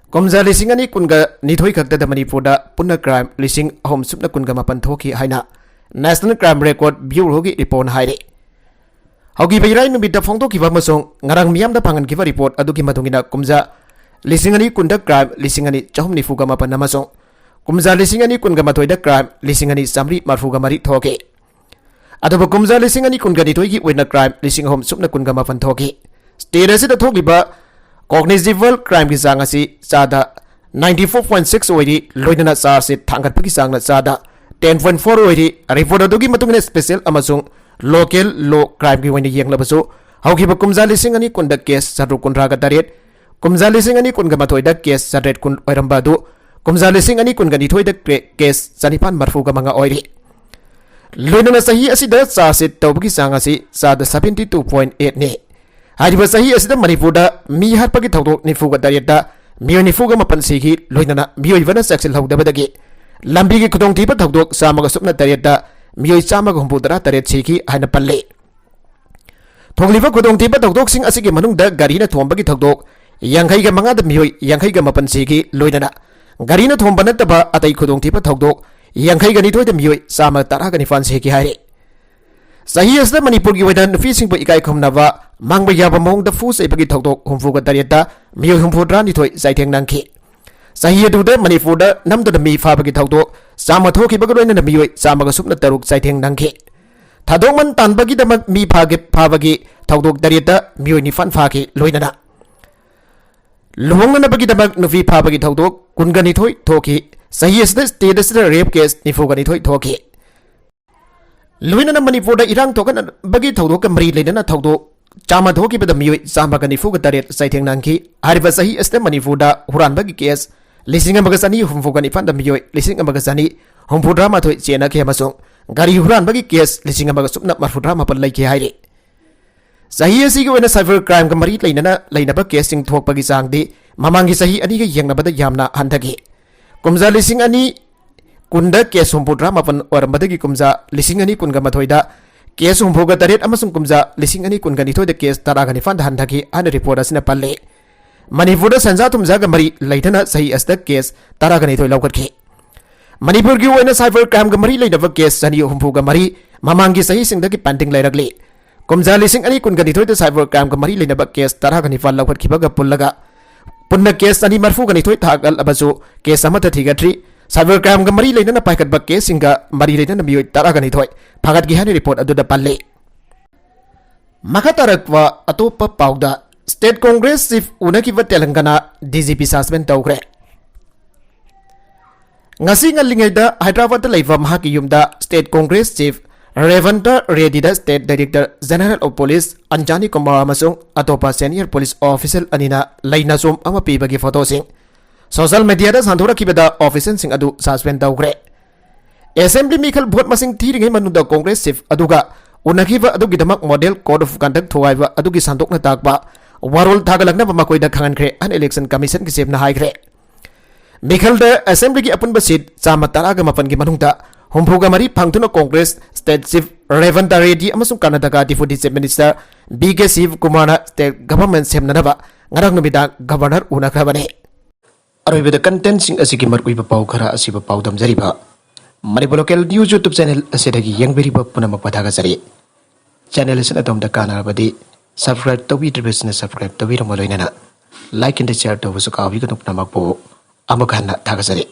ꯀꯨꯝꯖꯥ ꯂꯤꯁꯤꯡ ꯑꯅꯤ ꯀꯨꯟꯒ ꯅꯤꯊꯣꯏ ꯈꯛꯇꯗ ꯃꯅꯤꯄꯨꯔꯗ ꯄꯨꯟꯅ crime ꯂꯤꯁꯤꯡ ꯑꯍꯨꯝ ꯁꯨꯞꯅ ꯀꯨꯟꯒ ꯃꯥꯄꯟ ꯊꯣꯛꯈꯤ ꯍꯥꯏꯅ National Crime Record Bureauꯒꯤ reportꯅ ꯍꯥꯏꯔꯤ꯫ ꯍꯧꯈꯤꯕ ꯏꯔꯥꯏ ꯅꯨꯃꯤꯠꯇ ꯐꯣꯡꯗꯣꯛꯈꯤꯕ ꯑꯃꯁꯨꯡ ꯉꯔꯥꯡ ꯃꯤꯌꯥꯝꯗ ꯐꯪꯍꯟꯈꯤꯕ report ꯑꯗꯨꯒꯤ ꯃꯇꯨꯡ ꯏꯟꯅ ꯀꯨꯝꯖꯥ ꯂꯤꯁꯤꯡ ꯑꯅꯤ ꯀꯨꯟꯗ crime ꯂꯤꯁꯤꯡ ꯑꯅꯤ ꯆꯍꯨꯝ ꯅꯤꯐꯨꯒ ꯃꯥꯄꯟ ꯑꯃꯁꯨꯡ ꯀꯨꯝꯖꯥ ꯂꯤꯁꯤꯡ ꯑꯅꯤ ꯀꯨꯟꯒ ꯃꯥꯊꯣꯏꯗ ꯀ꯭ꯔꯥꯏꯝ ꯂꯤꯁꯤꯡ ꯑꯅꯤ ꯆꯥꯃꯔꯤ ꯃꯔꯐꯨꯒ ꯃꯔꯤ ꯊꯣꯛꯈꯤ꯫ ꯑꯗꯨꯕꯨ ꯀꯨꯝꯖꯥ ꯂꯤꯁꯤꯡ ꯑꯅꯤ ꯀꯨꯟꯒ ꯅꯤꯊꯣꯏꯒꯤ ꯑꯣꯏꯅ ꯀ꯭ꯔꯥꯏꯝ ꯂꯤꯁꯤꯡ ꯑꯍꯨꯝ ꯁꯨꯞꯅ ꯀꯨꯟꯒ ꯃꯥꯄꯟ ꯊꯣꯛꯈꯤ꯫ ꯁ꯭ꯇꯦꯠ ꯑꯁꯤꯗ ꯊꯣꯛꯂꯤꯕ ꯀꯣꯒꯅꯤꯖꯤꯕꯜ ꯀ꯭ꯔꯥꯏꯝꯒꯤ ꯆꯥꯡ ꯑꯁꯤ ꯆꯥꯗ ninety four point six ꯑꯣꯏꯔꯤ, ꯂꯣꯏꯅꯅ ꯆꯥꯔꯖ ꯁꯤꯠ ꯊꯥꯡꯒꯠꯄꯒꯤ ꯆꯥꯡꯅ ꯆꯥꯗ ten point four ꯑꯣꯏꯔꯤ꯫ ꯔꯤꯄꯣꯔꯠ ꯑꯗꯨꯒꯤ ꯃꯇꯨꯡ ꯏꯟꯅ ꯁ꯭ꯄꯦꯁꯦꯜ ꯑꯃꯁꯨꯡ ꯂꯣꯀꯦꯜ ꯂꯣ ꯀ꯭ꯔꯥꯏꯝꯒꯤ ꯑꯣꯏꯅ ꯌꯦꯡꯂꯕꯁꯨ, ꯍꯧꯈꯤꯕ ꯀꯨꯝꯖꯥ ꯂꯤꯁꯤꯡ ꯑꯅꯤ ꯀꯨꯟꯗ ꯀꯦꯁ ꯆꯥꯇ꯭ꯔꯨꯛ ꯀꯨꯟꯊ꯭ꯔꯥꯒ ꯇꯔꯦꯠ, ꯀꯨꯝꯖꯥ ꯂꯤꯁꯤꯡ ꯑꯅꯤ ꯀꯨꯟꯒ ꯃꯥꯊꯣꯏꯗ ꯀꯦꯁ ꯆꯥꯇ꯭ꯔꯦꯠ ꯀꯨꯟ ꯑꯣꯏꯔꯝꯕ ꯑꯗꯨ ꯀꯨꯝꯖꯥ ꯂꯤꯁꯤꯡ ꯑꯅꯤ ꯀꯨꯟꯒ ꯅꯤꯊꯣꯏꯗ ꯀ꯭ꯔꯦ-, ꯀꯦꯁ ꯆꯅꯤꯄꯥꯟ ꯃꯔꯐꯨꯒ ꯃꯉꯥ ꯑꯣꯏꯔꯤ꯫ ꯂꯣꯏꯅꯅ ꯆꯍꯤ ꯑꯁꯤꯗ ꯆꯥꯔꯖ ꯁꯤꯠ ꯇꯧꯕꯒꯤ ꯆꯥꯡ ꯑꯁꯤ ꯆꯥꯗ seventy two point eight ꯅꯤ꯫ ꯍꯥꯏꯔꯤꯕ ꯆꯍꯤ ꯑꯁꯤꯗ ꯃꯅꯤꯄꯨꯔꯗ ꯃꯤ ꯍꯥꯠꯄꯒꯤ ꯊꯧꯗꯣꯛ ꯅꯤꯐꯨꯒ ꯇꯔꯦꯠꯇ ꯃꯤꯑꯣꯏ ꯅꯤꯐꯨꯒ ꯃꯥꯄꯟ ꯁꯤꯈꯤ, ꯂꯣꯏꯅꯅ ꯃꯤꯑꯣꯏꯕꯅ ꯆꯦꯛꯁꯤꯜꯍꯧꯗꯕꯗꯒꯤ ꯂꯝꯕꯤꯒꯤ ꯈꯨꯗꯣꯡꯊꯤꯕ ꯊꯧꯗꯣꯛ ꯆꯥꯝꯃꯒ ꯁꯨꯞꯅ ꯇꯔꯦꯠꯇ ꯃꯤꯑꯣꯏ ꯆꯥꯝꯃꯒ ꯍꯨꯝꯐꯨꯇꯔꯥ ꯇꯔꯦꯠ ꯁꯤꯈꯤ ꯍꯥꯏꯅ ꯄꯜꯂꯤ꯫ ꯊꯣꯛꯂꯤꯕ ꯈꯨꯗꯣꯡꯊꯤꯕ ꯊꯧꯗꯣꯛꯁꯤꯡ ꯑꯁꯤꯒꯤ ꯃꯅꯨꯡꯗ ꯒꯥꯔꯤꯅ ꯊꯣꯝꯕꯒꯤ ꯊꯧꯗꯣꯛ ꯌꯥꯡꯈꯩꯒ ꯃꯉꯥꯗ ꯃꯤꯑꯣꯏ ꯌꯥꯡꯈꯩꯒ ꯃꯥꯄꯟ ꯁꯤꯈꯤ, ꯂꯣꯏꯅꯅ ꯒꯥꯔꯤꯅ ꯊꯣꯝꯕ ꯅꯠꯇꯕ ꯑꯇꯩ ꯈꯨꯗꯣꯡꯊꯤꯕ ꯊꯧꯗꯣꯛ ꯌꯥꯡꯈꯩꯒ ꯅꯤꯊꯣꯏꯗ ꯃꯤꯑꯣꯏ ꯆꯥꯝꯃ ꯇꯔꯥꯒ ꯅꯤꯄꯥꯟ ꯁꯤꯈꯤ ꯍꯥꯏꯔꯤ꯫ ꯆꯍꯤ ꯑꯁꯤꯗ ꯃꯅꯤꯄꯨꯔꯒꯤ ꯑꯣꯏꯅ ꯅꯨꯄꯤꯁꯤꯡꯕꯨ ꯏꯀꯥꯏ ꯈꯨꯝꯅꯕ ꯃꯥꯡꯕ ꯌꯥꯕ ꯃꯑꯣꯡꯗ ꯐꯨ ꯆꯩꯕꯒꯤ ꯊꯧꯗꯣꯛ ꯍꯨꯝꯐꯨꯒ ꯇꯔꯦꯠꯇ ꯃꯤꯑꯣꯏ ꯍꯨꯝꯐꯨꯇꯔꯥ ꯅꯤꯊꯣꯏ ꯆꯩꯊꯦꯡ ꯅꯪꯈꯤ꯫ ꯆꯍꯤ ꯑꯗꯨꯗ ꯃꯅꯤꯄꯨꯔꯗ ꯅꯝꯗꯨꯅ ꯃꯤ ꯐꯥꯕꯒꯤ ꯊꯧꯗꯣꯛ ꯆꯥꯝꯃ ꯊꯣꯛꯈꯤꯕꯒ ꯂꯣꯏꯅꯅ ꯃꯤꯑꯣꯏ ꯆꯥꯝꯃꯒ ꯁꯨꯞꯅ ꯇꯔꯨꯛ ꯆꯩꯊꯦꯡ ꯅꯪꯈꯤ꯫ ꯊꯥꯗꯣꯛꯃꯟ ꯇꯥꯟꯕꯒꯤꯗꯃꯛ ꯃꯤ ꯐꯥꯒꯤ-, ꯐꯥꯕꯒꯤ ꯊꯧꯗꯣꯛ ꯇꯔꯦꯠꯇ ꯃꯤꯑꯣꯏ ꯅꯤꯄꯥꯟ ꯐꯥꯈꯤ, ꯂꯣꯏꯅꯅ ꯂꯨꯍꯣꯡꯅꯅꯕꯒꯤꯗꯃꯛ ꯅꯨꯄꯤ ꯐꯥꯕꯒꯤ ꯊꯧꯗꯣꯛ ꯀꯨꯟꯒ ꯅꯤꯊꯣꯏ ꯊꯣꯛꯈꯤ꯫ ꯆꯍꯤ ꯑꯁꯤꯗ ꯁ꯭ꯇꯦꯠ ꯑꯁꯤꯗ ꯔꯦꯞ ꯀꯦꯁ ꯅꯤꯐꯨꯒ ꯅꯤꯊꯣꯏ ꯊꯣꯛꯈꯤ꯫ ꯂꯣꯏꯅꯅ ꯃꯅꯤꯄꯨꯔꯗ ꯏꯔꯥꯡ ꯊꯣꯛꯍꯟꯅꯕꯒꯤ ꯊꯧꯗꯣꯛꯀ ꯃꯔꯤ ꯂꯩꯅꯅ ꯊꯧꯗꯣꯛ ꯆꯥꯝꯃ ꯊꯣꯛꯈꯤꯕꯗ ꯃꯤꯑꯣꯏ ꯆꯥꯝꯃꯒ ꯅꯤꯐꯨꯒ ꯇꯔꯦꯠ ꯆꯩꯊꯦꯡ ꯅꯪꯈꯤ꯫ ꯍꯥꯏꯔꯤꯕ ꯆꯍꯤ ꯑꯁꯤꯗ ꯃꯅꯤꯄꯨꯔꯗ ꯍꯨꯔꯥꯟꯕꯒꯤ ꯀꯦꯁ ꯂꯤꯁꯤꯡ ꯑꯃꯒ ꯆꯅꯤ ꯍꯨꯝꯐꯨꯒ ꯅꯤꯄꯥꯟꯗ ꯃꯤꯑꯣꯏ ꯂꯤꯁꯤꯡ ꯑꯃꯒ ꯆꯅꯤ ꯍꯨꯝꯐꯨꯇꯔꯥ ꯃꯥꯊꯣꯏ ꯆꯦꯟꯅꯈꯤ ꯑꯃꯁꯨꯡ ꯒꯥꯔꯤ ꯍꯨꯔꯥꯟꯕꯒꯤ ꯀꯦꯁ ꯂꯤꯁꯤꯡ ꯑꯃꯒ ꯁꯨꯞꯅ ꯃꯔꯐꯨꯇꯔꯥ ꯃꯥꯄꯟ ꯂꯩꯈꯤ ꯍꯥꯏꯔꯤ꯫ ꯆꯍꯤ ꯑꯁꯤꯒꯤ ꯑꯣꯏꯅ ꯁꯥꯏꯕꯔ ꯀ꯭ꯔꯥꯏꯝꯒ ꯃꯔꯤ ꯂꯩꯅꯅ ꯂꯩꯅꯕ ꯀꯦꯁꯁꯤꯡ ꯊꯣꯛꯄꯒꯤ ꯆꯥꯡꯗꯤ ꯃꯃꯥꯡꯒꯤ ꯆꯍꯤ ꯑꯅꯤꯒ ꯌꯦꯡꯅꯕꯗ ꯌꯥꯝꯅ ꯍꯟꯊꯈꯤ꯫ ꯀꯨꯝꯖꯥ ꯂꯤꯁꯤꯡ ꯑꯅꯤ ꯀꯨꯟꯗ ꯀꯦꯁ ꯍꯨꯝꯐꯨꯇꯔꯥ ꯃꯥꯄꯟ ꯑꯣꯏꯔꯝꯕꯗꯒꯤ ꯀꯨꯝꯖꯥ ꯂꯤꯁꯤꯡ ꯑꯅꯤ ꯀꯨꯟꯒ ꯃꯥꯊꯣꯏꯗ ꯀꯦꯁ ꯍꯨꯝꯐꯨꯒ ꯇꯔꯦꯠ ꯑꯃꯁꯨꯡ ꯀꯨꯝꯖꯥ ꯂꯤꯁꯤꯡ ꯑꯅꯤ ꯀꯨꯟꯒ ꯅꯤꯊꯣꯏꯗ ꯀꯦꯁ ꯇꯔꯥꯒ ꯅꯤꯄꯥꯟꯗ ꯍꯟꯊꯈꯤ ꯍꯥꯏꯅ ꯔꯤꯄꯣꯔꯠ ꯑꯁꯤꯅ ꯄꯜꯂꯤ꯫ ꯃꯅꯤꯄꯨꯔꯗ ꯁꯦꯟꯖꯥ ꯊꯨꯝꯖꯥꯒ ꯃꯔꯤ ꯂꯩꯅꯅ ꯆꯍꯤ ꯑꯁꯤꯗ ꯀꯦꯁ ꯇꯔꯥꯒ ꯅꯤꯊꯣꯏ ꯂꯧꯈꯠꯈꯤ꯫ ꯃꯅꯤꯄꯨꯔꯒꯤ ꯑꯣꯏꯅ ꯁꯥꯏꯕꯔ ꯀ꯭ꯔꯥꯏꯝꯒ ꯃꯔꯤ ꯂꯩꯅꯕ ꯀꯦꯁ ꯆꯅꯤ ꯍꯨꯝꯐꯨꯒ ꯃꯔꯤ ꯃꯃꯥꯡꯒꯤ ꯆꯍꯤꯁꯤꯡꯗꯒꯤ ꯄꯦꯟꯗꯤꯡ ꯂꯩꯔꯛꯂꯤ꯫ ꯀꯨꯝꯖꯥ ꯂꯤꯁꯤꯡ ꯑꯅꯤ ꯀꯨꯟꯒ ꯅꯤꯊꯣꯏꯗ ꯁꯥꯏꯕꯔ ꯀ꯭ꯔꯥꯏꯝꯒ ꯃꯔꯤ ꯂꯩꯅꯕ ꯀꯦꯁ ꯇꯔꯥꯒ ꯅꯤꯄꯥꯟ ꯂꯧꯈꯠꯈꯤꯕꯒ ꯄꯨꯜꯂꯒ ꯄꯨꯟꯅ ꯀꯦꯁ ꯆꯅꯤ ꯃꯔꯐꯨꯒ ꯅꯤꯊꯣꯏ ꯊꯥꯒꯠꯂꯕꯁꯨ ꯀꯦꯁ ꯑꯃꯠꯇ ꯊꯤꯒꯠꯇ꯭ꯔꯤ꯫ Cyber crimeꯒ ꯃꯔꯤ ꯂꯩꯅꯅ ꯄꯥꯏꯈꯠꯄ caseꯁꯤꯡꯒ ꯃꯔꯤ ꯂꯩꯅꯅ ꯃꯤꯑꯣꯏ ꯇꯔꯥꯒ ꯅꯤꯊꯣꯏ ꯐꯥꯒꯠꯈꯤ ꯍꯥꯏꯅ report ꯑꯗꯨꯗ ꯄꯜꯂꯤ꯫ ꯃꯈꯥ ꯇꯥꯔꯛꯄ ꯑꯇꯣꯞꯄ ꯄꯥꯎꯗ, State Congress Chief ꯎꯅꯈꯤꯕ ꯇꯦꯂꯪꯒꯅꯥ DGP suspend ꯇꯧꯈ꯭ꯔꯦ꯫ ꯉꯁꯤ ꯉꯜꯂꯤꯉꯩꯗ ꯍꯥꯏꯗ꯭ꯔꯕꯥꯗꯇ ꯂꯩꯕ ꯃꯍꯥꯛꯀꯤ ꯌꯨꯝꯗ State Congress Chief ꯔꯦꯚꯟꯇ ꯔꯦꯗꯤꯗ State Director General of Police ꯑꯟꯖꯥꯅꯤ Kumar ꯑꯃꯁꯨꯡ ꯑꯇꯣꯞꯄ senior police official ꯑꯅꯤꯅ ꯂꯩ ꯅꯆꯣꯝ ꯑꯃ ꯄꯤꯕꯒꯤ photoꯁꯤꯡ social mediaꯗ ꯁꯟꯗꯣꯔꯛꯈꯤꯕꯗ officialꯁꯤꯡ ꯑꯗꯨ suspend ꯇꯧꯈ꯭ꯔꯦ꯫ Assembly ꯃꯤꯈꯜ vote ꯃꯁꯤꯡ ꯊꯤꯔꯤꯉꯩ ꯃꯅꯨꯡꯗ Congress Chief ꯑꯗꯨꯒ ꯎꯅꯈꯤꯕ ꯑꯗꯨꯒꯤꯗꯃꯛ Model Code of Conduct ꯊꯨꯒꯥꯏꯕ ꯑꯗꯨꯒꯤ ꯁꯟꯗꯣꯛꯅ ꯇꯥꯛꯄ ꯋꯥꯔꯣꯜ ꯊꯥꯒꯠꯂꯛꯅꯕ ꯃꯈꯣꯏꯗ ꯈꯪꯍꯟꯈ꯭ꯔꯦ ꯍꯥꯏꯅ Election Commission ꯒꯤ chief ꯅ ꯍꯥꯏꯈ꯭ꯔꯦ꯫ ꯃꯤꯈꯜꯗ Assembly ꯒꯤ ꯑꯄꯨꯟꯕ seat ꯆꯥꯝꯃ ꯇꯔꯥꯒ ꯃꯥꯄꯟꯒꯤ ꯃꯅꯨꯡꯗ ꯍꯨꯝꯐꯨꯒ ꯃꯔꯤ ꯐꯪꯗꯨꯅ Congress State Chief Revanth Reddy ꯑꯃꯁꯨꯡ Karnataka Deputy Chief Minister B K Shiva ꯀꯨꯃꯥꯔꯅ state government ꯁꯦꯝꯅꯅꯕ ꯉꯔꯥꯡ ꯅꯨꯃꯤꯗꯥꯡ Governor ꯎꯅꯈ꯭ꯔꯕꯅꯤ꯫ ꯑꯔꯣꯏꯕꯗ contentꯁꯤꯡ ꯑꯁꯤꯒꯤ ꯃꯔꯨꯑꯣꯏꯕ ꯄꯥꯎ ꯈꯔ ꯑꯁꯤꯕꯨ ꯄꯥꯎꯗꯝꯖꯔꯤꯕ Manipur Local News YouTube channel ꯑꯁꯤꯗꯒꯤ ꯌꯦꯡꯕꯤꯔꯤꯕ ꯄꯨꯝꯅꯃꯛꯄꯨ ꯊꯥꯒꯠꯆꯔꯤ꯫ Channel ꯑꯁꯤꯅ ꯑꯗꯣꯝꯗ ꯀꯥꯟꯅꯔꯕꯗꯤ subscribe ꯇꯧꯕꯤꯗ꯭ꯔꯤꯕꯁꯤꯡꯅ subscribe ꯇꯧꯕꯤꯔꯝꯕ ꯂꯣꯏꯅꯅ like and share ꯇꯧꯕꯁꯨ ꯀꯥꯎꯕꯤꯒꯅꯨ꯫ ꯄꯨꯝꯅꯃꯛꯄꯨ ꯑꯃꯨꯛ ꯍꯟꯅ ꯊꯥꯒꯠꯆꯔꯤ꯫